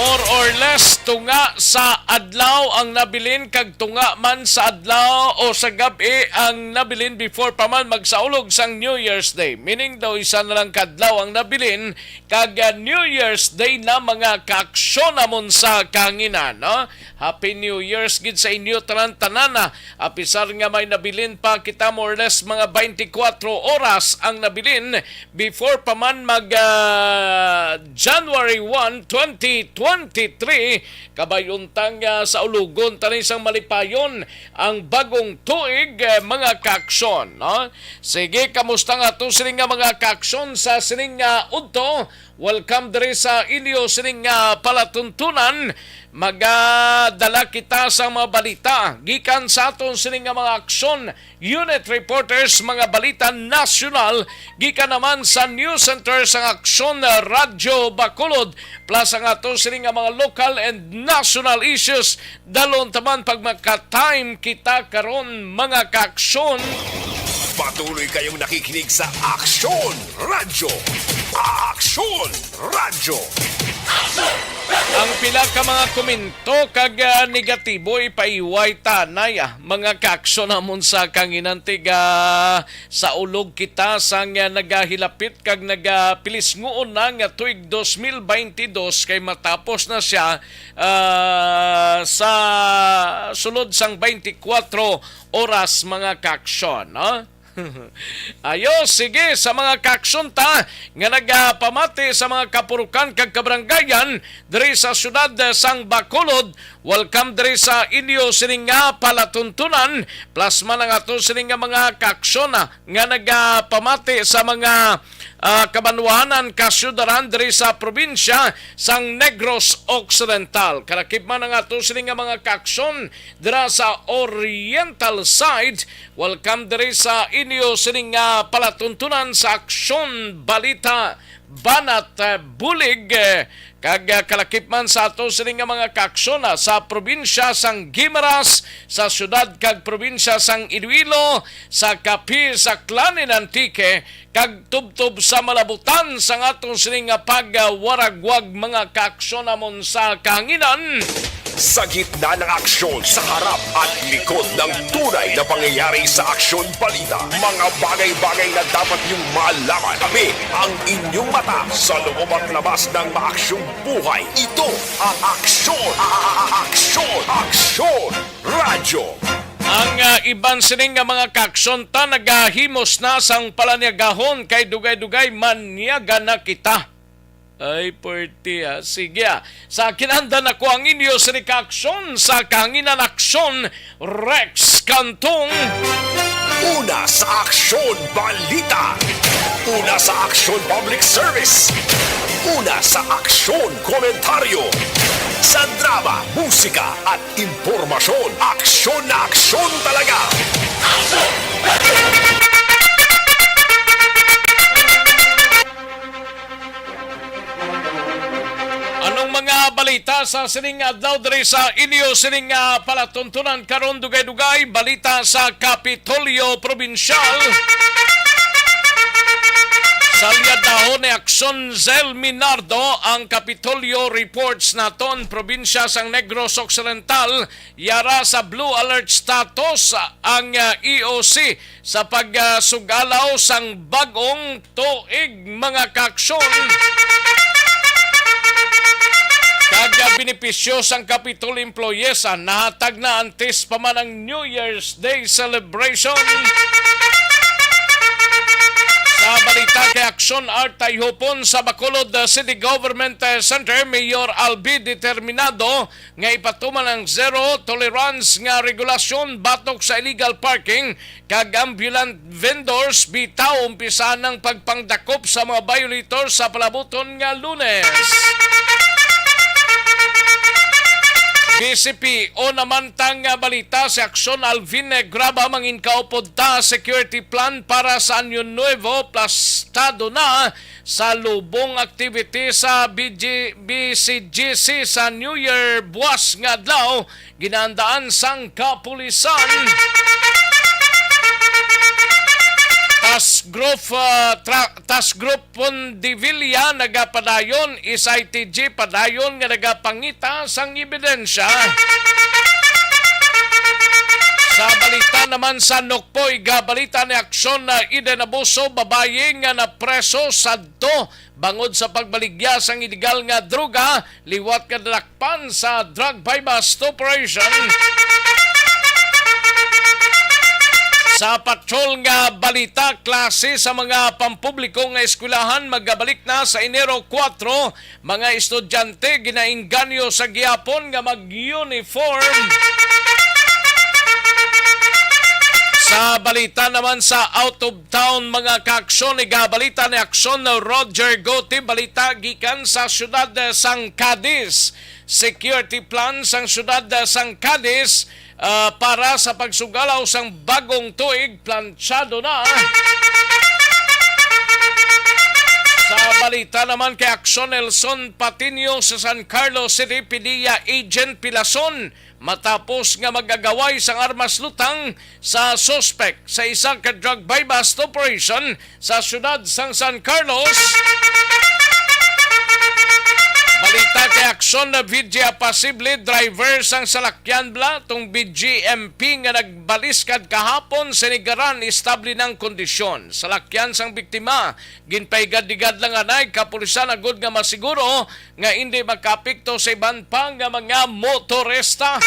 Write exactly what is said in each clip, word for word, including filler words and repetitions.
More or less, tunga sa adlaw ang nabilin, kag tunga man sa adlaw o sa gab-i ang nabilin before pa man magsaulog sang New Year's Day. Meaning daw, isa na lang kadlaw ang nabilin, kag, ah, New Year's Day na, mga kaaksyon namon sa kahanginan, no? Happy New Year's gid sa inyo tanan-tanan, ah. Apisar nga may nabilin pa kita, more or less mga twenty-four oras ang nabilin before pa man mag, ah, January one, twenty twenty-three, kabay untang, ah, saulogon ta ni sang malipayon ang bagong tuig, eh, mga kaaksyon, no? Sige, kamusta nga to sining nga mga kaaksyon sa sining nga udto? Welcome diri sa inyo sining nga palatuntunan. Magadala kita sa mga balita gikan sa aton sining nga mga aksyon. Unit reporters, mga balita nasyonal gikan naman sa News Center sang Aksyon Radyo Bacolod, plus ang ato sini nga mga local and national issues. Dalon taman pag maka-time kita karon, mga kaaksyon. Patuloy kayong nakikinig sa Aksyon Radyo. Aksyon Radyo. Ang pila ka mga komento kag, ah, negatibo ipaiway tanay, ah, mga kaaksyon namon sa kahanginan. Tiga sa ulog kita sang, ah, nagahilapit kag nagapilisnguon na nga tuig dos mil baynte dos, kay matapos na siya, ah, sa sulod sang twenty-four oras, mga kaaksyon, no? Ayo, sige, sa mga kaaksyon ta nga nagapamati sa mga kapurukan kag kabaranggayan diri sa siyudad, eh, sang Bacolod, welcome diri sa inyo sining nga palatuntunan, plus man ang ato sining nga mga kaaksyon, ah, nga nagapamati sa mga, ah, kabanwahanan, kasyudaran diri sa probinsya sang Negros Occidental. Kalakip man ang ato sining nga mga kaaksyon dira sa Oriental side, welcome diri sa inyo sining nga palatuntunan sa Aksyon Balita Banat, eh, Bulig, eh, kag, ah, kalakip man sa ato sini nga mga kaaksyon, ah, sa probinsya sang Guimaras, sa siyudad kag probinsya sang Iloilo, sa Capiz, Aklan, and Antique, kag tubtob sa malabutan sang aton sini nga pagwaragwag, mga kaaksyon namon sa kahanginan. Sa gitna ng aksyon, sa harap at likod ng tunay na pangyayari sa Aksyon Balita, mga bagay-bagay na dapat niyong malaman. Kami ang inyong mata sa loob at labas ng maaksyong buhay. Ito ang Aksyon, a-, a-, a-, Aksyon, Aksyon Radyo. Ang, ah, iban sining nga mga kaaksyon ta nagahimos na sang palanyagahon, kay dugay-dugay manyaga na kita. Ay, pwerte, ah. Sige, ah. Sa akin, handa na ko ang inyo sini ka aksyon sa kahanginan, Aksyon Rex Cantong. Una sa Aksyon Balita. Una sa Aksyon Public Service. Una sa Aksyon Komentaryo. Sa drama, musika, at impormasyon, aksyon na aksyon talaga. Anong mga balita sa sining adlaw diri sa inyo sining, ah, palatuntunan karon? Dugay-dugay, balita sa Kapitolyo Probinsyal. Sa linyadahon ni Aksyon Zel Minardo, ang Kapitolyo Reports naton, probinsya sang Negros Occidental, yara sa blue alert status ang, ah, E O C sa pagsugalaw sang bag-ong tuig, mga kaaksyon. Kag, ah, benepisyo sang Capitol employees, ah, nahatag na antes pa man ang New Year's Day celebration. Sa balita kay Aksyon Art Tayhupon sa Bacolod, ah, City Government, ah, Center, Mayor Albi determinado nga ipatuman ang zero tolerance nga regulasyon batok sa illegal parking kag ambulant vendors. Bitaw, umpisahan ang pagpangdakop sa mga violator sa palabuton nga Lunes. B C P O naman tang nga balita, si Aksyon Alvin Negraba, mangin kaupod ta security plan para sa Año Nuevo, plastado na sa lubong activity sa B G, B C G C sa New Year buwas nga adlaw, ginaandaan sang kapulisan. Task Group, ah, tra-, Task Group Pondevilla nagapadayon, S I T G padayon nga nagapangita sang ebidensya. Sa balita naman sa Nukpoy, gabalita ni Aksyon na Eden Abuso, babayi nga napreso sadto bangod sa pagbaligya sang iligal nga droga liwat nga nadakpan sa drug buy-bust operation. Sa patrol nga balita, klase sa mga pampubliko nga eskwelahan magabalik na sa Enero kuwatro. Mga estudyante ginaengganyo sa gihapon nga mag-uniform. Sa balita naman sa out of town, mga kaaksyon, igabalita ni Aksyon Roger Gote, balita gikan sa siyudad sang Cadiz. Security plan sang siyudad sang Cadiz, ah, para sa pagsugalaw sang bagong tuig, plantsado na. Sa balita naman kay Aksyon, Nelson Patiño sa San Carlos City, P D E A agent pilason matapos nga mag-agaway sang armas lutang sa suspek sa isa ka drug buy-bust operation sa siyudad sang San Carlos. Balita kay Aksyon, na video posible driver sang salakyan bala tong B G M P nga nagbaliskad kahapon sa Nigaran, estable na ang kondisyon. Salakyan sang biktima ginpaigad-igad lang anay kapulisan agud nga masiguro nga indi makaapekto sa iban pa nga mga motorista.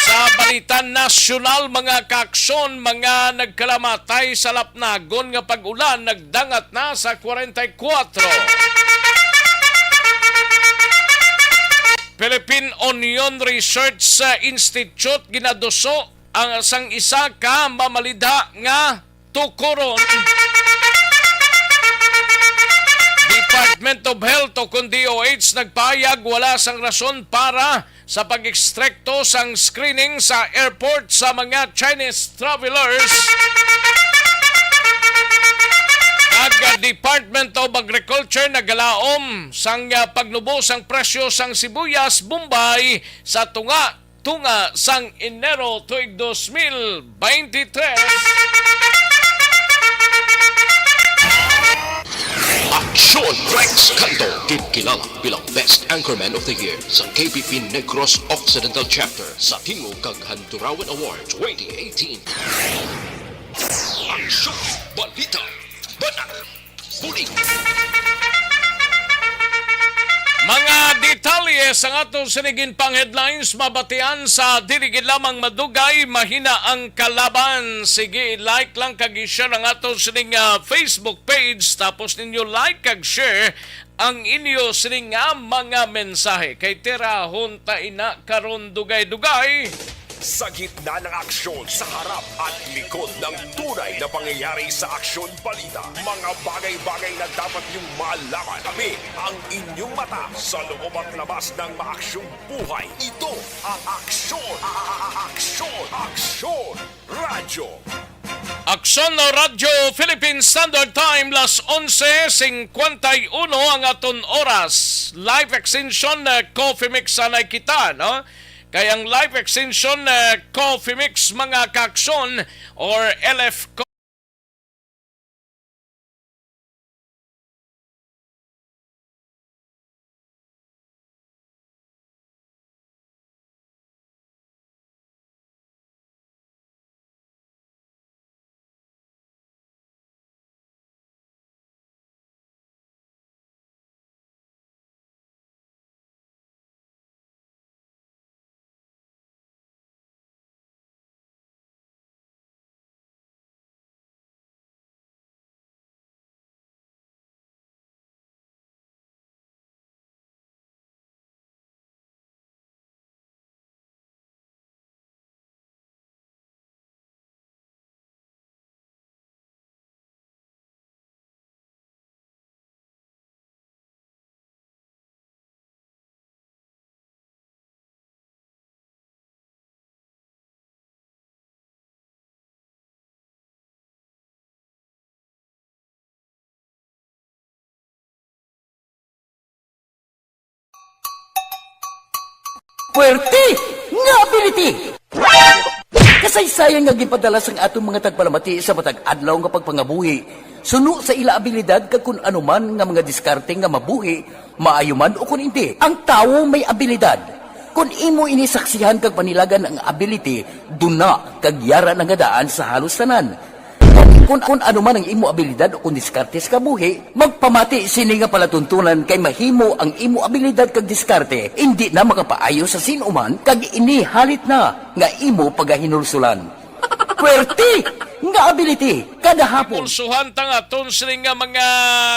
Sa balita nasyonal, mga kaaksyon, mga nagkalamatay sa lapnagon nga pag-ulan nagdangat na sa kwarenta y kuwatro. Philippine Onion Research Institute ginaduso ang sang isa ka mamalidha nga tukuron. Department of Health o kon D O H nagpahayag wala sang rason para sa pag-estrikto sang screening sa airport sa mga Chinese travelers. Ang Department of Agriculture nagalaom sang, ah, pagnubo sang presyo sang sibuyas Bombay sa tunga tunga sang Enero tuig dos mil beintitres. Aksyon Rex Canto, ginkilala bilang Best Anchorman of the Year sa K P P Negros Occidental Chapter sa Tingog kag Handurawan Award twenty eighteen. Aksyon, balita, banat, bulig. Mga detalye sang aton sini ginpang headlines mabatian sa dili gid lamang madugay, mahina ang kalaban. Sige, like lang kag i-share ang aton sining, ah, Facebook page, tapos ninyo like kag share ang inyo sini nga mga mensahe. Kay tirahon ta ina karon dugay-dugay. Sa gitna ng aksyon, sa harap at likod ng tunay na pangyayari sa Aksyon Balita, mga bagay-bagay na dapat niyong malaman. Kami ang inyong mata sa loob at labas ng maaksyong buhay. Ito ang Aksyon, a-, a-, a-, Aksyon, Aksyon Radyo. Aksyon Radyo Philippine Standard Time, las onse cincuenta y uno ang aton oras. Live extension, eh, Coffee Mix anay kita, no? Kay ang live extension, eh, Coffee Mix, mga kaaksyon, or L F Puwerte nga P D T! Kasaysayan nga ginpadala sang aton mga tagpalamati sa matag adlaw nga pagpangabuhi, suno sa ila abilidad kag kun ano man nga mga diskarte nga mabuhi, maayo man o kun indi. Ang tawo may abilidad. Kun imo ini saksihan kag panilagan ang ability, duna kag yara na nga daan sa halos tanan. Kun, kun ano man ang imo abilidad o kun diskarte sa kabuhi, magpamati sini nga palatuntunan kay mahimo ang imo abilidad kag diskarte indi na makapaayo sa sin-o man kag ini halit na nga imo pagahinulsulan. Puwerte nga ability kada hapon. Pulsuhan ta nga aton sini nga mga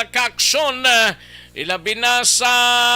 kaaksyon, ah, ilabi na sa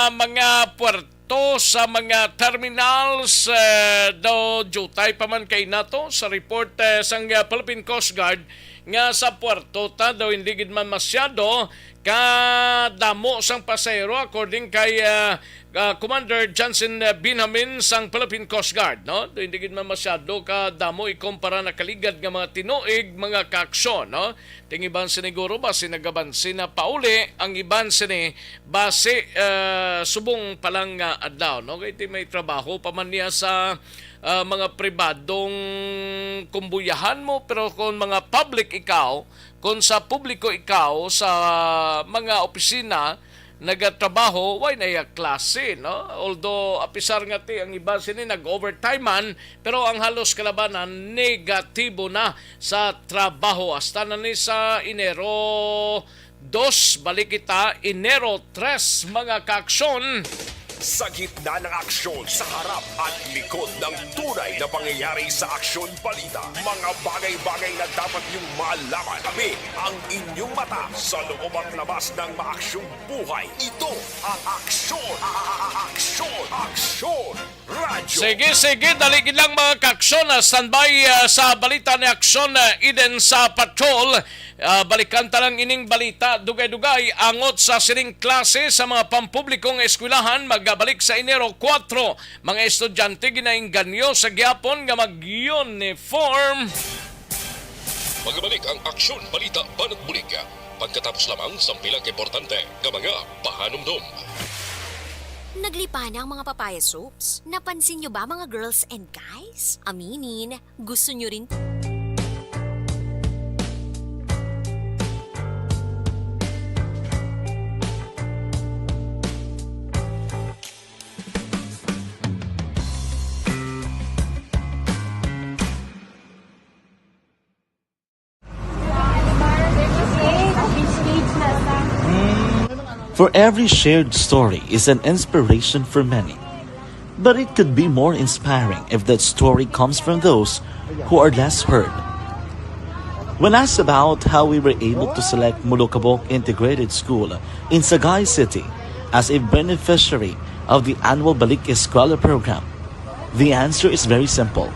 mga puerto, sa mga terminals, eh, daw jutay pa man kay nato sa report, eh, sang, eh, Philippine Coast Guard nga sa puerto ta daw hindi gid man masyado kadamo sang pasahero, according kay, ah, ah, Commander Johnson, eh, Benjamin sang Philippine Coast Guard, no? Daw hindi gid man masyado kadamo ikumpara na kaligad nga mga tinuig, mga kaaksyon, no? Ting iban sini guro basi nagabansi na pauli, ang iban sini basi, eh, subong pa lang nga adlaw, no? Kay ti may trabaho pa man niya sa, ah, mga pribadong kumbuyahan mo, pero kung mga public ikaw, kung sa publiko ikaw, sa mga opisina, nagatrabaho, way na iya klase, no? Although, apisar nga ti, ang iban sini nag-overtime man, pero ang halos kalabanan negatibo na sa trabaho. Hasta na ni sa Enero dos, balik kita Enero tres, mga kaaksyon. Sa gitna ng aksyon, sa harap at likod ng tunay na pangyayari sa Aksyon Balita, mga bagay-bagay na dapat niyong malaman. Tabi ang inyong mata sa loob at labas ng maaksyong buhay. Ito ang Aksyon, a-, a-, a-, Aksyon, Aksyon Radyo. Sige, sige, dali gid lang, mga kaaksyon, ah, standby, ah, sa balita ni Aksyon, ah, Eden sa Patrol. Ah, balikan ta lang ining balita, dugay-dugay, angot sa sining klase sa mga pampublikong eskwelahan, magabalik sa Enero kuwatro. Mga estudyante ginaengganyo sa gihapon nga mag-uniform. Magabalik ang Aksyon Balita Banat Bulig pagkatapos lamang sang pila ka importante nga mga pahanumdom. Naglipana ang mga papaya soaps. Napansin nyo ba, mga girls and guys? Aminin, gusto nyo rin. For every shared story is an inspiration for many. But it could be more inspiring if that story comes from those who are less heard. When asked about how we were able to select Molokabok Integrated School in Sagay City as a beneficiary of the annual Balik Eskwela program, the answer is very simple.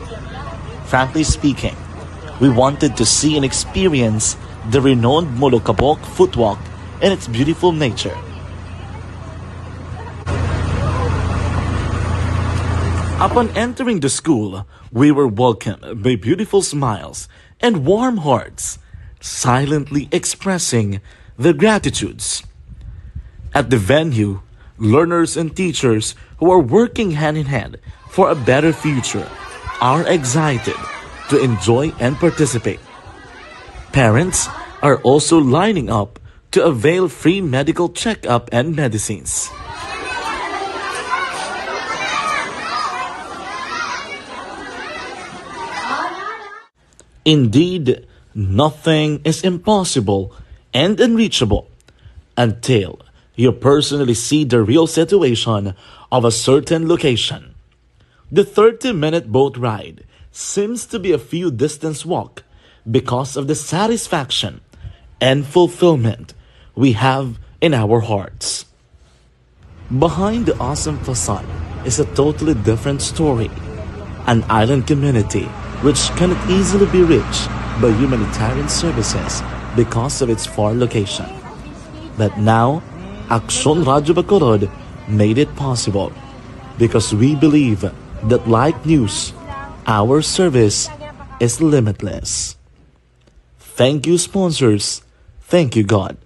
Frankly speaking, we wanted to see and experience the renowned Molokabok footwalk and its beautiful nature. Upon entering the school, we were welcomed by beautiful smiles and warm hearts, silently expressing their gratitudes. At the venue, learners and teachers who are working hand in hand for a better future are excited to enjoy and participate. Parents are also lining up to avail free medical checkup and medicines. Indeed, nothing is impossible and unreachable until you personally see the real situation of a certain location. The thirty-minute boat ride seems to be a few distance walk because of the satisfaction and fulfillment we have in our hearts. Behind the awesome facade is a totally different story, an island community which cannot easily be reached by humanitarian services because of its far location. But now, Aksyon Radyo Bacolod made it possible because we believe that like news, our service is limitless. Thank you, sponsors. Thank you, God.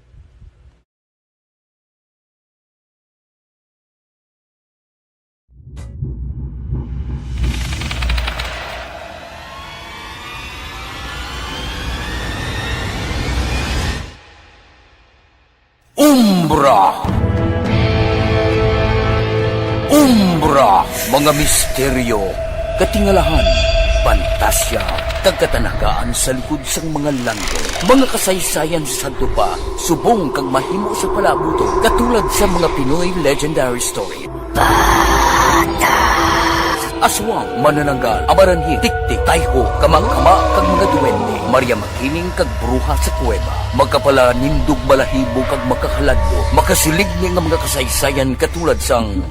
Umbra. Umbra, mga misteryo, katingalahan, pantasya, kag katanagaan sa likod sang mga langit. Mga kasaysayan sa sadto pa, subong kag mahimo sa palaabuton, katulad sa mga Pinoy legendary story. Aswang, manananggal, amaranhi, tiktik, tayho, kamangkama, kag mga duwende, Maria Makiling, kag bruha sa kuweba, makapalanindog balahibo, kag makahaladlok, makasiling ni nga mga kasaysayan katulad sang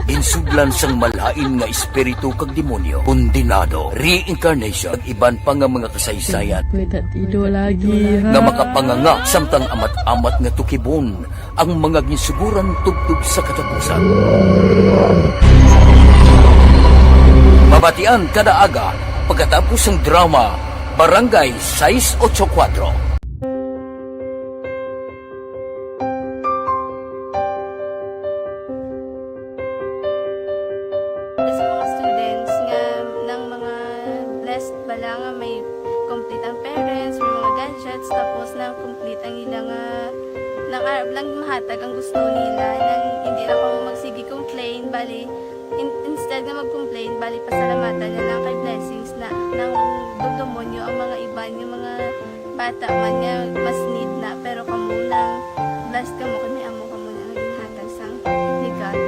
ginsudlan sang malain nga espiritu kag demonyo, kondenado, reincarnation, kag iban pa nga mga kasaysayan May tatido lagi, nga ha? makapanganga samtang amat-amat nga tukibon ang mga ginsuguran tubtob sa katapusan. Mabatian kada aga pagkatapos sang drama Barangay sais ocho kuwatro. Sa mga students nga, ng mga blessed bala nga may complete ang parents, may mga gadgets, tapos na complete ang ila nga, nang arab lang mahatag ang gusto nila, nang hindi na ko magsige complain, bali, in-, instead nga mag-complain, bali, pasalamatan na lang kay blessings na, nang dugdumonyo ang mga iban nga mga bata man nga mas need na, pero kamo lang, blessed kamo kay may amo kamo nga ginhatag sang ni God.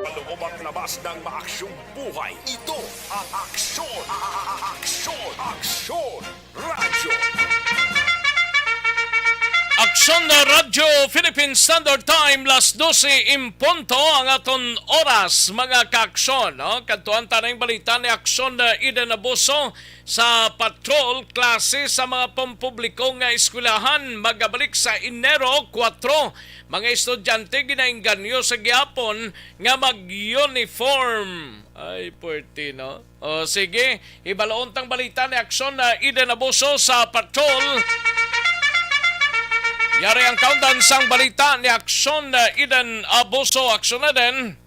Kaloob at labas ng maaksyong buhay. Ito ang aksyon, aksyon, aksyon. Radyo. Aksyon na Radyo Philippine Standard Time, las dose en punto ang aton oras, mga kaaksyon, no? Kadtuan ta ning balita ni Aksyon na Eden Abuso sa patrol klase sa mga pampubliko nga eskwelahan magabalik sa Enero kuwatro. Mga estudyante ginaengganyo sa gihapon nga mag-uniform. Ay, puwerte, no? O, sige, hibalon tang balita ni Aksyon na Eden Abuso sa patrol. Yari ang kaundan sang balita ni Aksyon na Eden Abuso. Aksyon na din.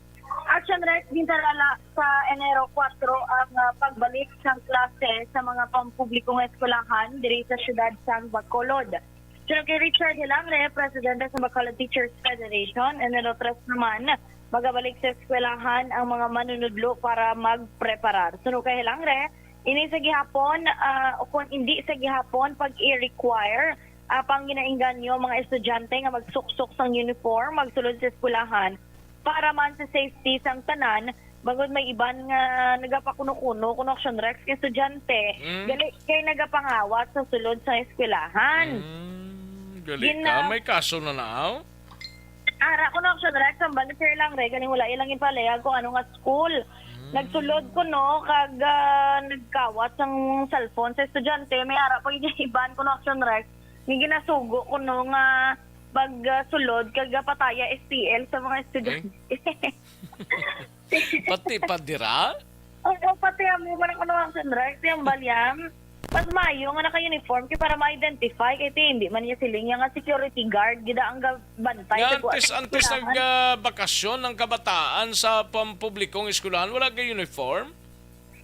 Action Rex, gintarala sa Enero kuwatro ang, ah, pagbalik sang klase sa mga pampublikong eskwelahan diri sa siyudad sang Bacolod. Suno kay Richard Hilangre, presidente sa Bacolod Teachers Federation, Enero tres naman, magabalik sa eskwelahan ang mga manunudlo para magpreparar. Suno kay Hilangre, ini sa gihapon, ah, o kung hindi sa gihapon, pag-i-require, apang ginaengganyo mga estudyante nga magsuksok sang uniform, magsulod sa eskwelahan, para man sa safety sang tanan, bangod may iban nga nagapakuno-kuno kuno, Action Rex, nga estudyante, Mm. gali kay nagapangawat sa sulod sa eskwelahan. Mm, gali Gina- ka. May kaso na naaw? Ara kuno, Action Rex, ang bali, sir, lang, re, galing wala ilang ipalaya kung ano nga school. Mm. Nagsulod kuno, kag, ah, nagkawat sang cellphone sa estudyante. May ara pa gid iban kuno, Action Rex, nga ginasugo kuno nga pag, ah, sulod kag, ah, pataya S T L sa mga estudyante. Pati pa dira? Oo, pati amo man ang kuno ang sunrise, yung balyang. Mas mayo nga naka-uniform kay para ma-identify kay ti, hindi man niya siling nga security guard gid ang gabantay Nga sa antes, antes eskwelahan. Nag, ah, bakasyon ang kabataan sa pampublikong eskwelahan, wala kay uniform?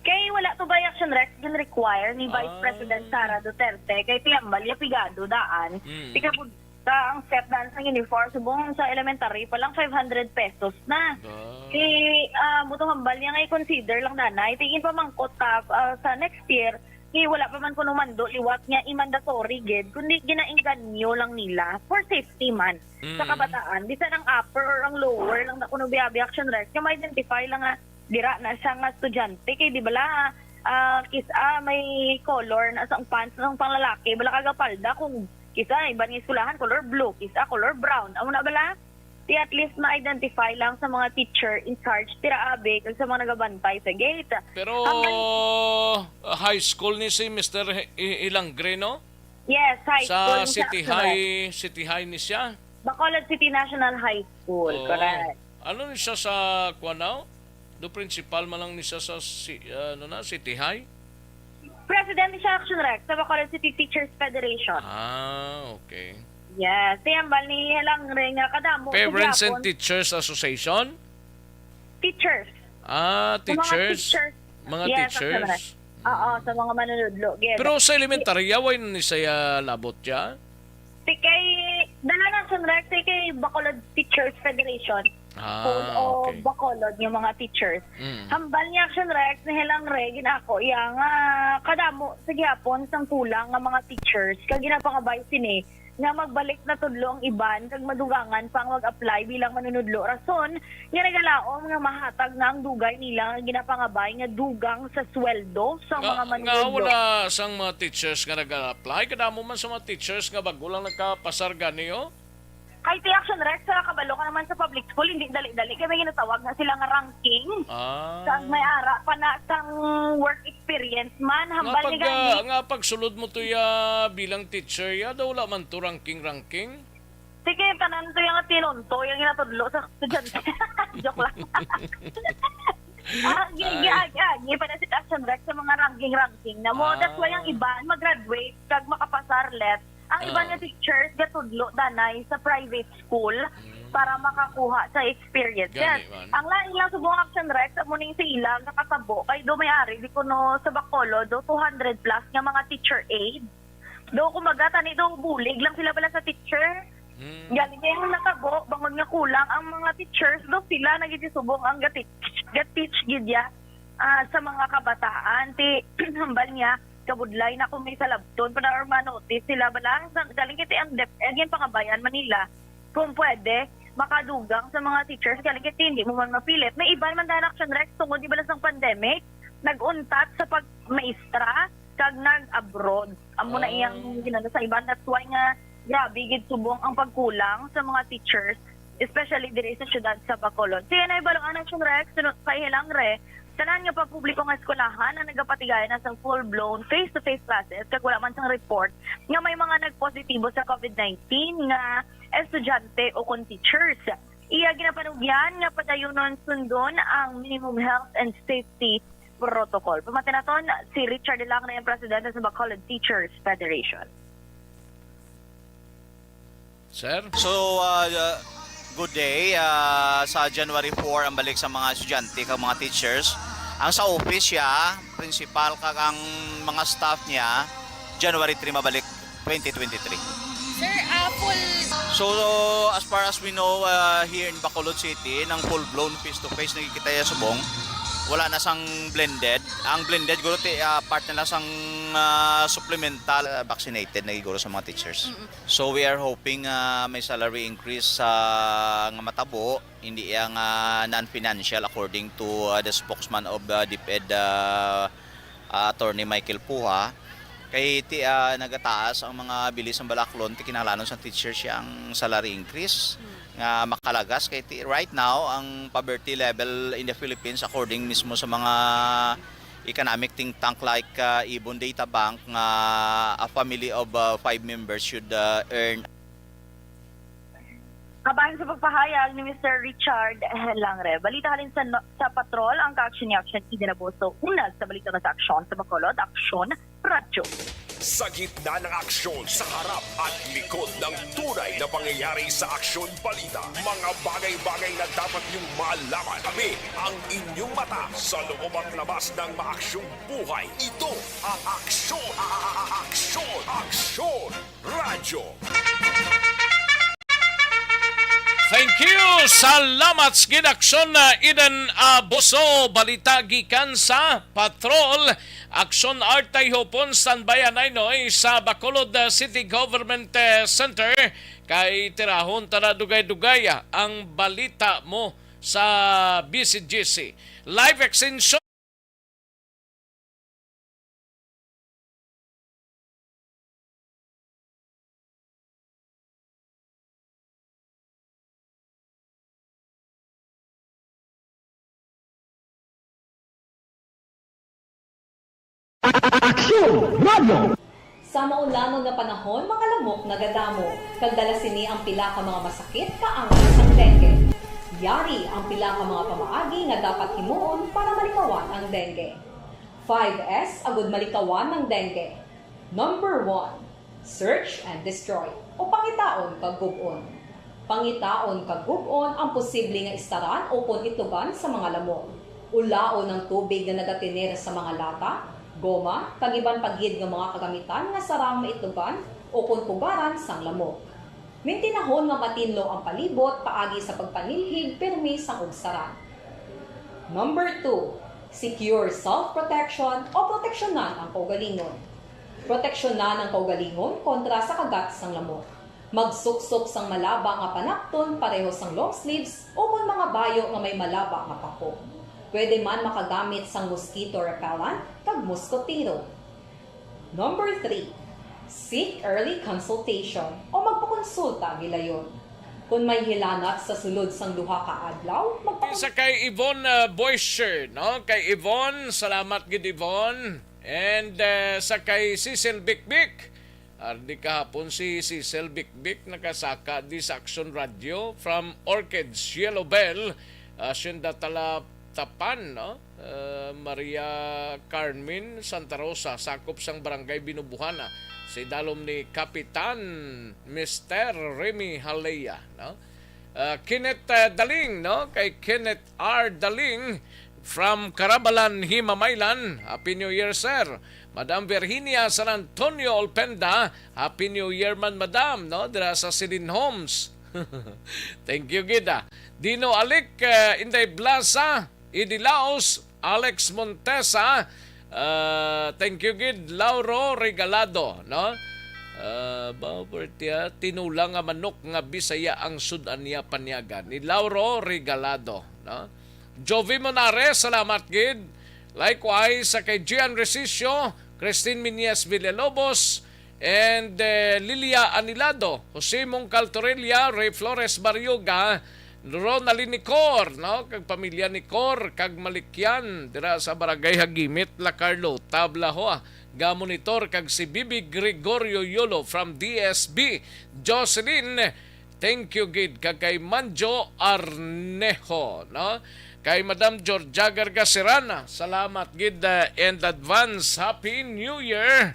Kay wala to by Action Rex, gin-require ni Vice Ah. President Sara Duterte, kay tiyambal niya pigado daan. Mm. Tika pud sa ang set daan sa uniform, subong sa elementary pa lang, five hundred pesos na. Ah. Kay, ah, buto hambal niya nga i-consider lang, nanay. Tingin pamangkot ta, ah, sa next year, kay wala pa man kuno mando liwat nga i-mandatory gid, kundi ginaengganyo lang nila for safety man sa Mm. kabataan. Bisan ang upper or ang lower lang na kuno biya-biya Action Rex, nga ma-identify lang nga dira na siya nga estudyante. Kay di bala, ah, kis-a may color na sa pants ng panglalaki, bala kaga palda kung kis-a iban nga eskwelahan, color blue, kis-a color brown. Amo na bala? Di at least ma-identify lang sa mga teacher in charge, tira abi, kag sa mga nagabantay sa gate. Pero, Ang ban- ah, high school ni si Mister Hi-, I-, Ilangre, no? Yes, high Sa school ni siya, City correct. High, City High ni siya? Bacolod City National High School, Oo. correct. Ano ni siya sa, kuwan na? Do principal man lang ni siya sa si-, ano na, City High? President siya, Action Rex, sa Bacolod City Teachers Federation. Ah, okay. Yes. Kaya hambal ni Langre nga kadamo sa Parents and gihapon. Teachers Association? Teachers. Ah, Sa mga teachers? teachers. Mga Yes, teachers? Action Rex. Oo, sa mga manunudlo. Yes. Pero sa elementarya, way na ni siya labot siya? Ti kay, dala na, Action Rex, ti kay Bacolod Teachers Federation. Ah, School o okay. Bacolod nga mga teachers. Mm. Hambal niya, Action Rex, ni Langre, ginako iya nga kadamo sa gihapon sang kulang nga mga teachers. Kag ginapangabay sini nga magbalik na tudlo ang iban kag madugangan pa ang mag-apply bilang manunudlo. Rason nga nagalaom nga mahatag na ang dugay nila nga ginapangabay nga dugang sa sweldo sa Nga, mga nga manunudlo. wala sang mga teachers nga nag-apply. Kadamo man sa mga teachers nga bago lang nagkapasar gani, oh. Kay ti Action Rex, sa kabalo ka naman sa public school, hindi dali-dali kay may ginatawag na sila nga ranking. Ah. Kag may ara pa na sang work experience man, Nga hambal ni pag, gani. ah, nga pagsulod mo to ya bilang teacher, ya daw wala man to ranking-ranking. Sige, tanan to yung tinunto, yung ginatudlo sa estudyante. Joke lang. Ah, gi-, Ay. gi-, agi-agi pa na si Action Rex sa mga ranking-ranking na mo. That's why ang Ah. iban mag-graduate kag makapasar let. Ang iban Ah. nga teachers gatudlo danay sa private school Mm. para makakuha sa experiences. Gani man. Ang lain lang subong, Action Rex, amo ning sa ila nga katabo kay do may ari di kuno sa Bacolod do two hundred plus nga mga teacher aid. Do kumbaga tani do bulig lang sila bala sa teacher. Mm. Gani kay ang natabo bangod nga kulang ang mga teachers do sila na gid subong ang ga-teach, ga-teach gid ya, ah, sa mga kabataan. Ti hambal niya kabudlay na kung may salabton pa na or ma-notice sila bala sa galing kay ti ang DepEd yan pangabayan man nila kung pwede makadugang sa mga teachers galing kay ti hindi mo man mapilit. May iban man dahil, Action Rex, tungod di bala sang pandemic nag-untat sa pagmaestra kag nag-abroad. Amo na Oh. iyang ginano sa iban. That's why nga grabe gid subong ang pagkulang sa mga teachers, especially diri sa siyudad sa Bacolod. Siya na ibalo ang Action Rex, sunod kay Langre, tanan nga pampubliko nga eskwelahan ang nagapatigaya na sang full-blown face-to-face classes kag wala man sang report nga may mga nagpositibo sa COVID nineteen nga estudyante o kon teachers. Iya ginapanugyan nga padayunon sundon ang minimum health and safety protocol. Pamati naton si Richard Langre, ang presidente sa Bacolod Teachers Federation. Sir? So, uh, good day. Uh, sa January four ang balik sa mga estudyante kag mga teachers. Ang sa office siya, principal kag ang mga staff niya, January three mabalik twenty twenty-three. Sir, ah, full So, as far as we know, uh, here in Bacolod City, nang full-blown face-to-face nakikita ya subong, wala na sang blended. Ang blended, guro, ti, ah, part na lang sang, ah, supplemental, ah, vaccinated na guro sa mga teachers. Mm-mm. So, we are hoping, ah, may salary increase sa nga matabo, hindi yang, ah, non-financial, according to, ah, the spokesman of, ah, DepEd, ah, ah, Attorney Michael Puha. Kay ti, ah, nagataas ang mga bili sang balaklon, ti kinahanglanon sang teacher siya ang salary increase Hmm. nga makalagas. Kay ti, right now, ang poverty level in the Philippines, according mismo sa mga economic think tank like, ah, Ibon Data Bank, nga a family of, ah, five members should, ah, earn Kabahin sa pagpahayag ni Mister Richard Langre. Balita halin sa, no-, sa Patrol, ang ka-action ni Action Eden Abuso. Una sa balita nga sa aksyon sa Bacolod, Aksyon Radyo. Sa gitna ng aksyon, sa harap at likod ng tunay na pangyayari sa Aksyon Balita, mga bagay-bagay na dapat niyong malaman. Kami ang inyong mata sa loob at labas ng maaksyong buhay. Ito ang Aksyon, Aksyon, Aksyon Radyo. Thank you. Salamat sa ginaksyon na Eden Abuso. Balita gikan sa Patrol. Aksyon Art Tayhopon, standby anay noy sa Bacolod, uh, City Government, uh, Center. Kay tirahon ta na dugay-dugay, ah, ang balita mo sa B C G C. Live extension. Aksyon Radio. Sa maulanon nga panahon, mga lamok nagadamo, kag dala sini ang pila ka mga masakit nga angas sang dengue. Yari ang pila ka mga pamaagi nga dapat himuon para malikawan ang dengue. Five S agud malikawan ang dengue. Number one, search and destroy, o pangitaon kag gub-on. Pangitaon kag gub-on ang posible nga istaran ukon itlugan sa mga lamok. Ulaon ang tubig nga nagatener sa mga lata, goma, kag iban pa gid nga mga kagamitan nga sarang maitlugan ukon pugaran sang lamok. Mintinahon nga matinlo ang palibot paagi sa pagpanilhig pirmi sang ugsaran. Number two, secure self-protection o proteksyonan ang kaugalingon. Proteksyonan ang kaugalingon kontra sa kagat sang lamok. Magsuksok sang malaba nga panakton pareho sang long sleeves ukon mga bayo nga may malaba nga pako. Pwede man makagamit sang mosquito repellent kag moskotero. Number three, seek early consultation o magpakonsulta gilayon. Kung may hilanat sa sulod sang duha ka adlaw, magpakon- Sa kay Yvonne, uh, Boischer, no? Kay Yvonne, salamat gid, Yvonne. And, uh, sa kay Cecil Bikbik, ardi kahapon si Cecil Bikbik nakasaka di sa Action Radio from Orchids Yellow Bell, uh, Hacienda Talatapan, no? Uh, Maria Carmen Santa Rosa, sakop sang Barangay Binubuhana, sa idalom ni Kapitan Mister Remy Halea, no? Uh, Kenneth, uh, Daling, no? Kay Kenneth R. Daling from Carabalan, Himamaylan. Happy New Year, sir. Madam Virginia San Antonio Olpenda, Happy New Year man, madam, no? Dira sa Silin Homes. Thank you gid, ah. Dino Alic, uh, Inday Blasa, Idi Laos, Alex Montesa, ah, thank you gid, Lauro Regalado, no? Ah, ba, Bertia, tinulang nga manok nga Bisaya ang sud-an niya panyagan ni Lauro Regalado, no? Jovi Monares, salamat gid. Likewise, sa kay Gian Resicio, Christine Miñez Villalobos, and, eh, Lilia Anilado, Jose Mongcal Torrelia, Ray Flores Barrioga, Ronaldin Nicor, no? Kag pamilya Nicor, kag Malikyan, dira sa Barangay Hagimit, La Carlota, Blahoa. Ga-monitor kag si Bibi Gregorio Yolo from D S B. Jocelyn, thank you gid. Kag kay Manjo Arnejo, no? Kay Madam Georgia Gargaserana, salamat gid, uh, and advance Happy New Year.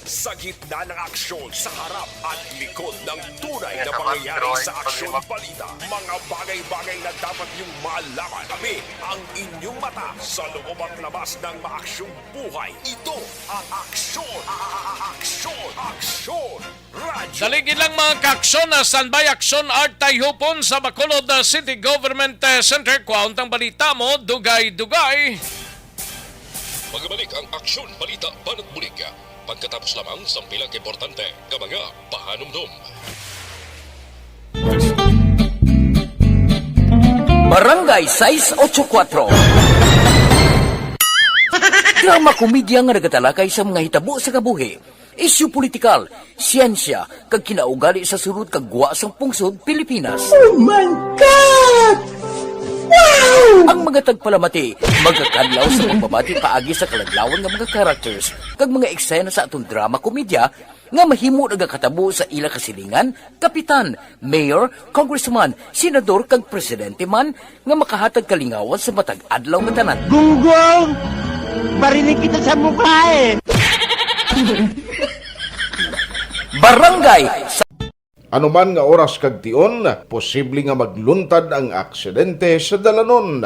Sa gitna ng aksyon, sa harap at likod ng tunay na pangyayari sa Aksyon Balita, mga bagay-bagay na dapat niyong malaman. Kami ang inyong mata sa loob at labas ng maaksyong buhay. Ito ang Aksyon, a-, a-, a-, Aksyon, Aksyon. Dali gid lang, mga kaaksyon, na standby Aksyon Art Tayhupon sa Bacolod, uh, City Government, uh, Center. Kwaon tang balita mo, dugay-dugay. Magbalik ang Aksyon Balita Banat Bulig pagkatapos lamang sang pila ka importante nga mga pahanumdom. Barangay sais ocho kuatro. Drama komedya nga nagatalakay sa mga hitabo sa kabuhi, isyu politikal, siyensya, kag kinaugali sa sulod kag gwa sang pungsod Pilipinas. Oh my God! Wow! Ang mga tagpalamati magakadlaw sa pagbabati paagi sa kaladlawan nga mga characters kag mga eksena sa aton drama komedya nga mahimo nagakatabo sa ila kasilingan, kapitan, mayor, congressman, senador, kag presidente man nga makahatag kalingawan sa matag adlaw nga tanan. Gunggong! Barinig kita sa mukha eh! Barangay sa Anuman nga oras kag tion, posible nga magluntad ang aksidente sa dalanon.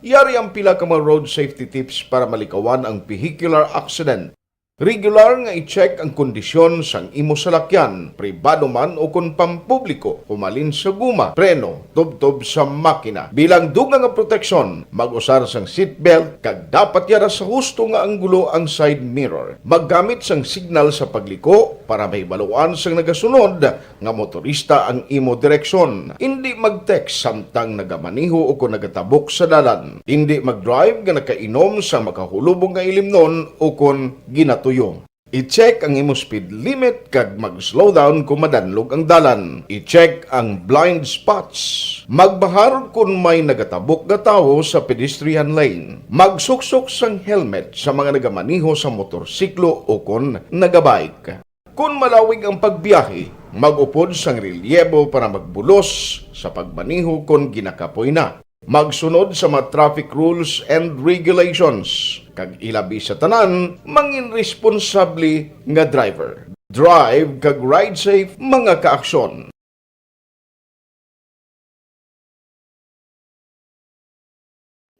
Yari ang pila ka mga road safety tips para malikawan ang vehicular accident. Regular nga i-check ang kondisyon sang imo salakyan, pribado man o kon pampubliko, humalin sa guma, preno, tubtob sa makina. Bilang dugang nga proteksyon, mag-usar sang seatbelt kag dapat yara sa husto nga anggulo ang side mirror. Maggamit sang signal sa pagliko para mahibaluan sang nagasunod nga motorista ang imo direksyon. Indi mag-text samtang nagamaneho o kon nagatabok sa dalan. Indi mag-drive nga nakainom sang makahulubong nga ilimnon o kon ginatuyo. I-check ang imo speed limit kag mag-slow down kung madanlog ang dalan. I-check ang blind spots. Magbahar kon may nagatabok nga tawo sa pedestrian lane. Magsuksok sang helmet sa mga nagamaneho sa motorsiklo o kon nagabike. Kon malawig ang pagbiyahe, mag-upod sang relyebo para magbulos sa pagmaneho kon ginakapoy na. Magsunod sa mga traffic rules and regulations, kag ilabi sa tanan, mangin responsable nga driver. Drive kag ride safe, mga kaaksyon.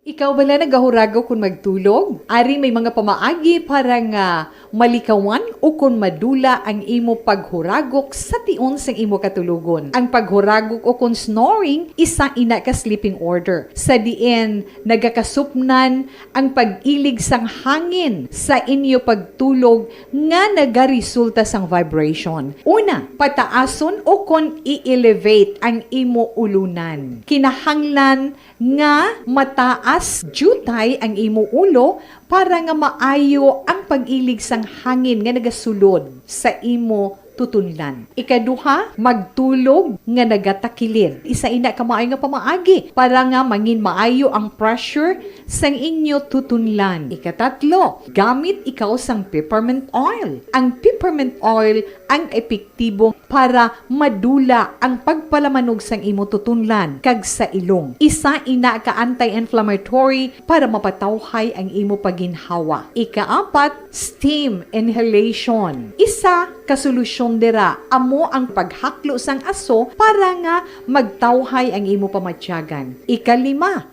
Ikaw bala nagahuragok kon magtulog? Ari may mga pamaagi para nga malikawan o kon madula ang imo paghuragok sa tion sang imo katulogon. Ang paghuragok o kon snoring, isa ina ka sleeping order, sa diin nagakasupnan ang pag-ilig sang hangin sa inyo pagtulog nga nagaresulta sang vibration. Una, pataason o kon i-elevate ang imo ulunan. Kinahanglan nga mataas diutay ang imo ulo para nga maayo ang pag-ilig sang hangin nga nagasulod sa imo tutunlan. Ikaduha, magtulog nga nagatakilid. Isa ina ka maayo nga pamaagi para nga mangin maayo ang pressure sang inyo tutunlan. Ikatatlo, gamit ikaw sang peppermint oil. Ang peppermint oil ang epektibo para madula ang pagpalamanog sang imo tutunlan kag sa ilong. Isa ina ka anti-inflammatory para mapatawhay ang imo paginhawa. Ikaapat, steam inhalation. Isa ka solusyon dira amo ang paghaklo sang aso para nga magtawhay ang imo pamatyagan. Ikalima,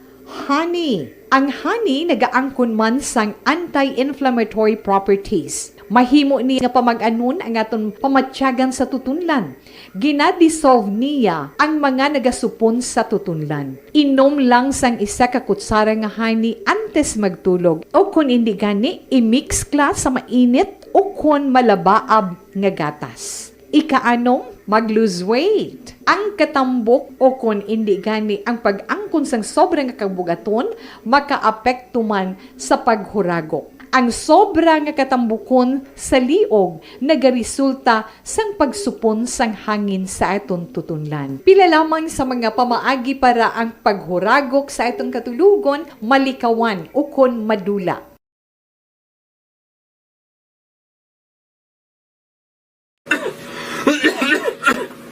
honey. Ang honey nagaangkon man sang anti-inflammatory properties. Mahimo ni nga pamag-anon ang aton pamatyagan sa tutunlan. Gina-dissolve niya ang mga nagasupon sa tutunlan. Inom lang sang isa ka kutsara nga honey antes magtulog, o kon indi gani, i-mix ka sa mainit o kon malabaab nga gatas. Ikaanom, mag-lose weight. Ang katambok o kon indi gani ang pag-angkon sang sobra nga kabugaton makaapekto man sa paghuragok. Ang sobra nga katambukon sa liog nagaresulta sang pagsupon sang hangin sa aton tutunlan. Pila lamang sa mga pamaagi para ang paghuragok sa aton katulogon malikawan ukon madula.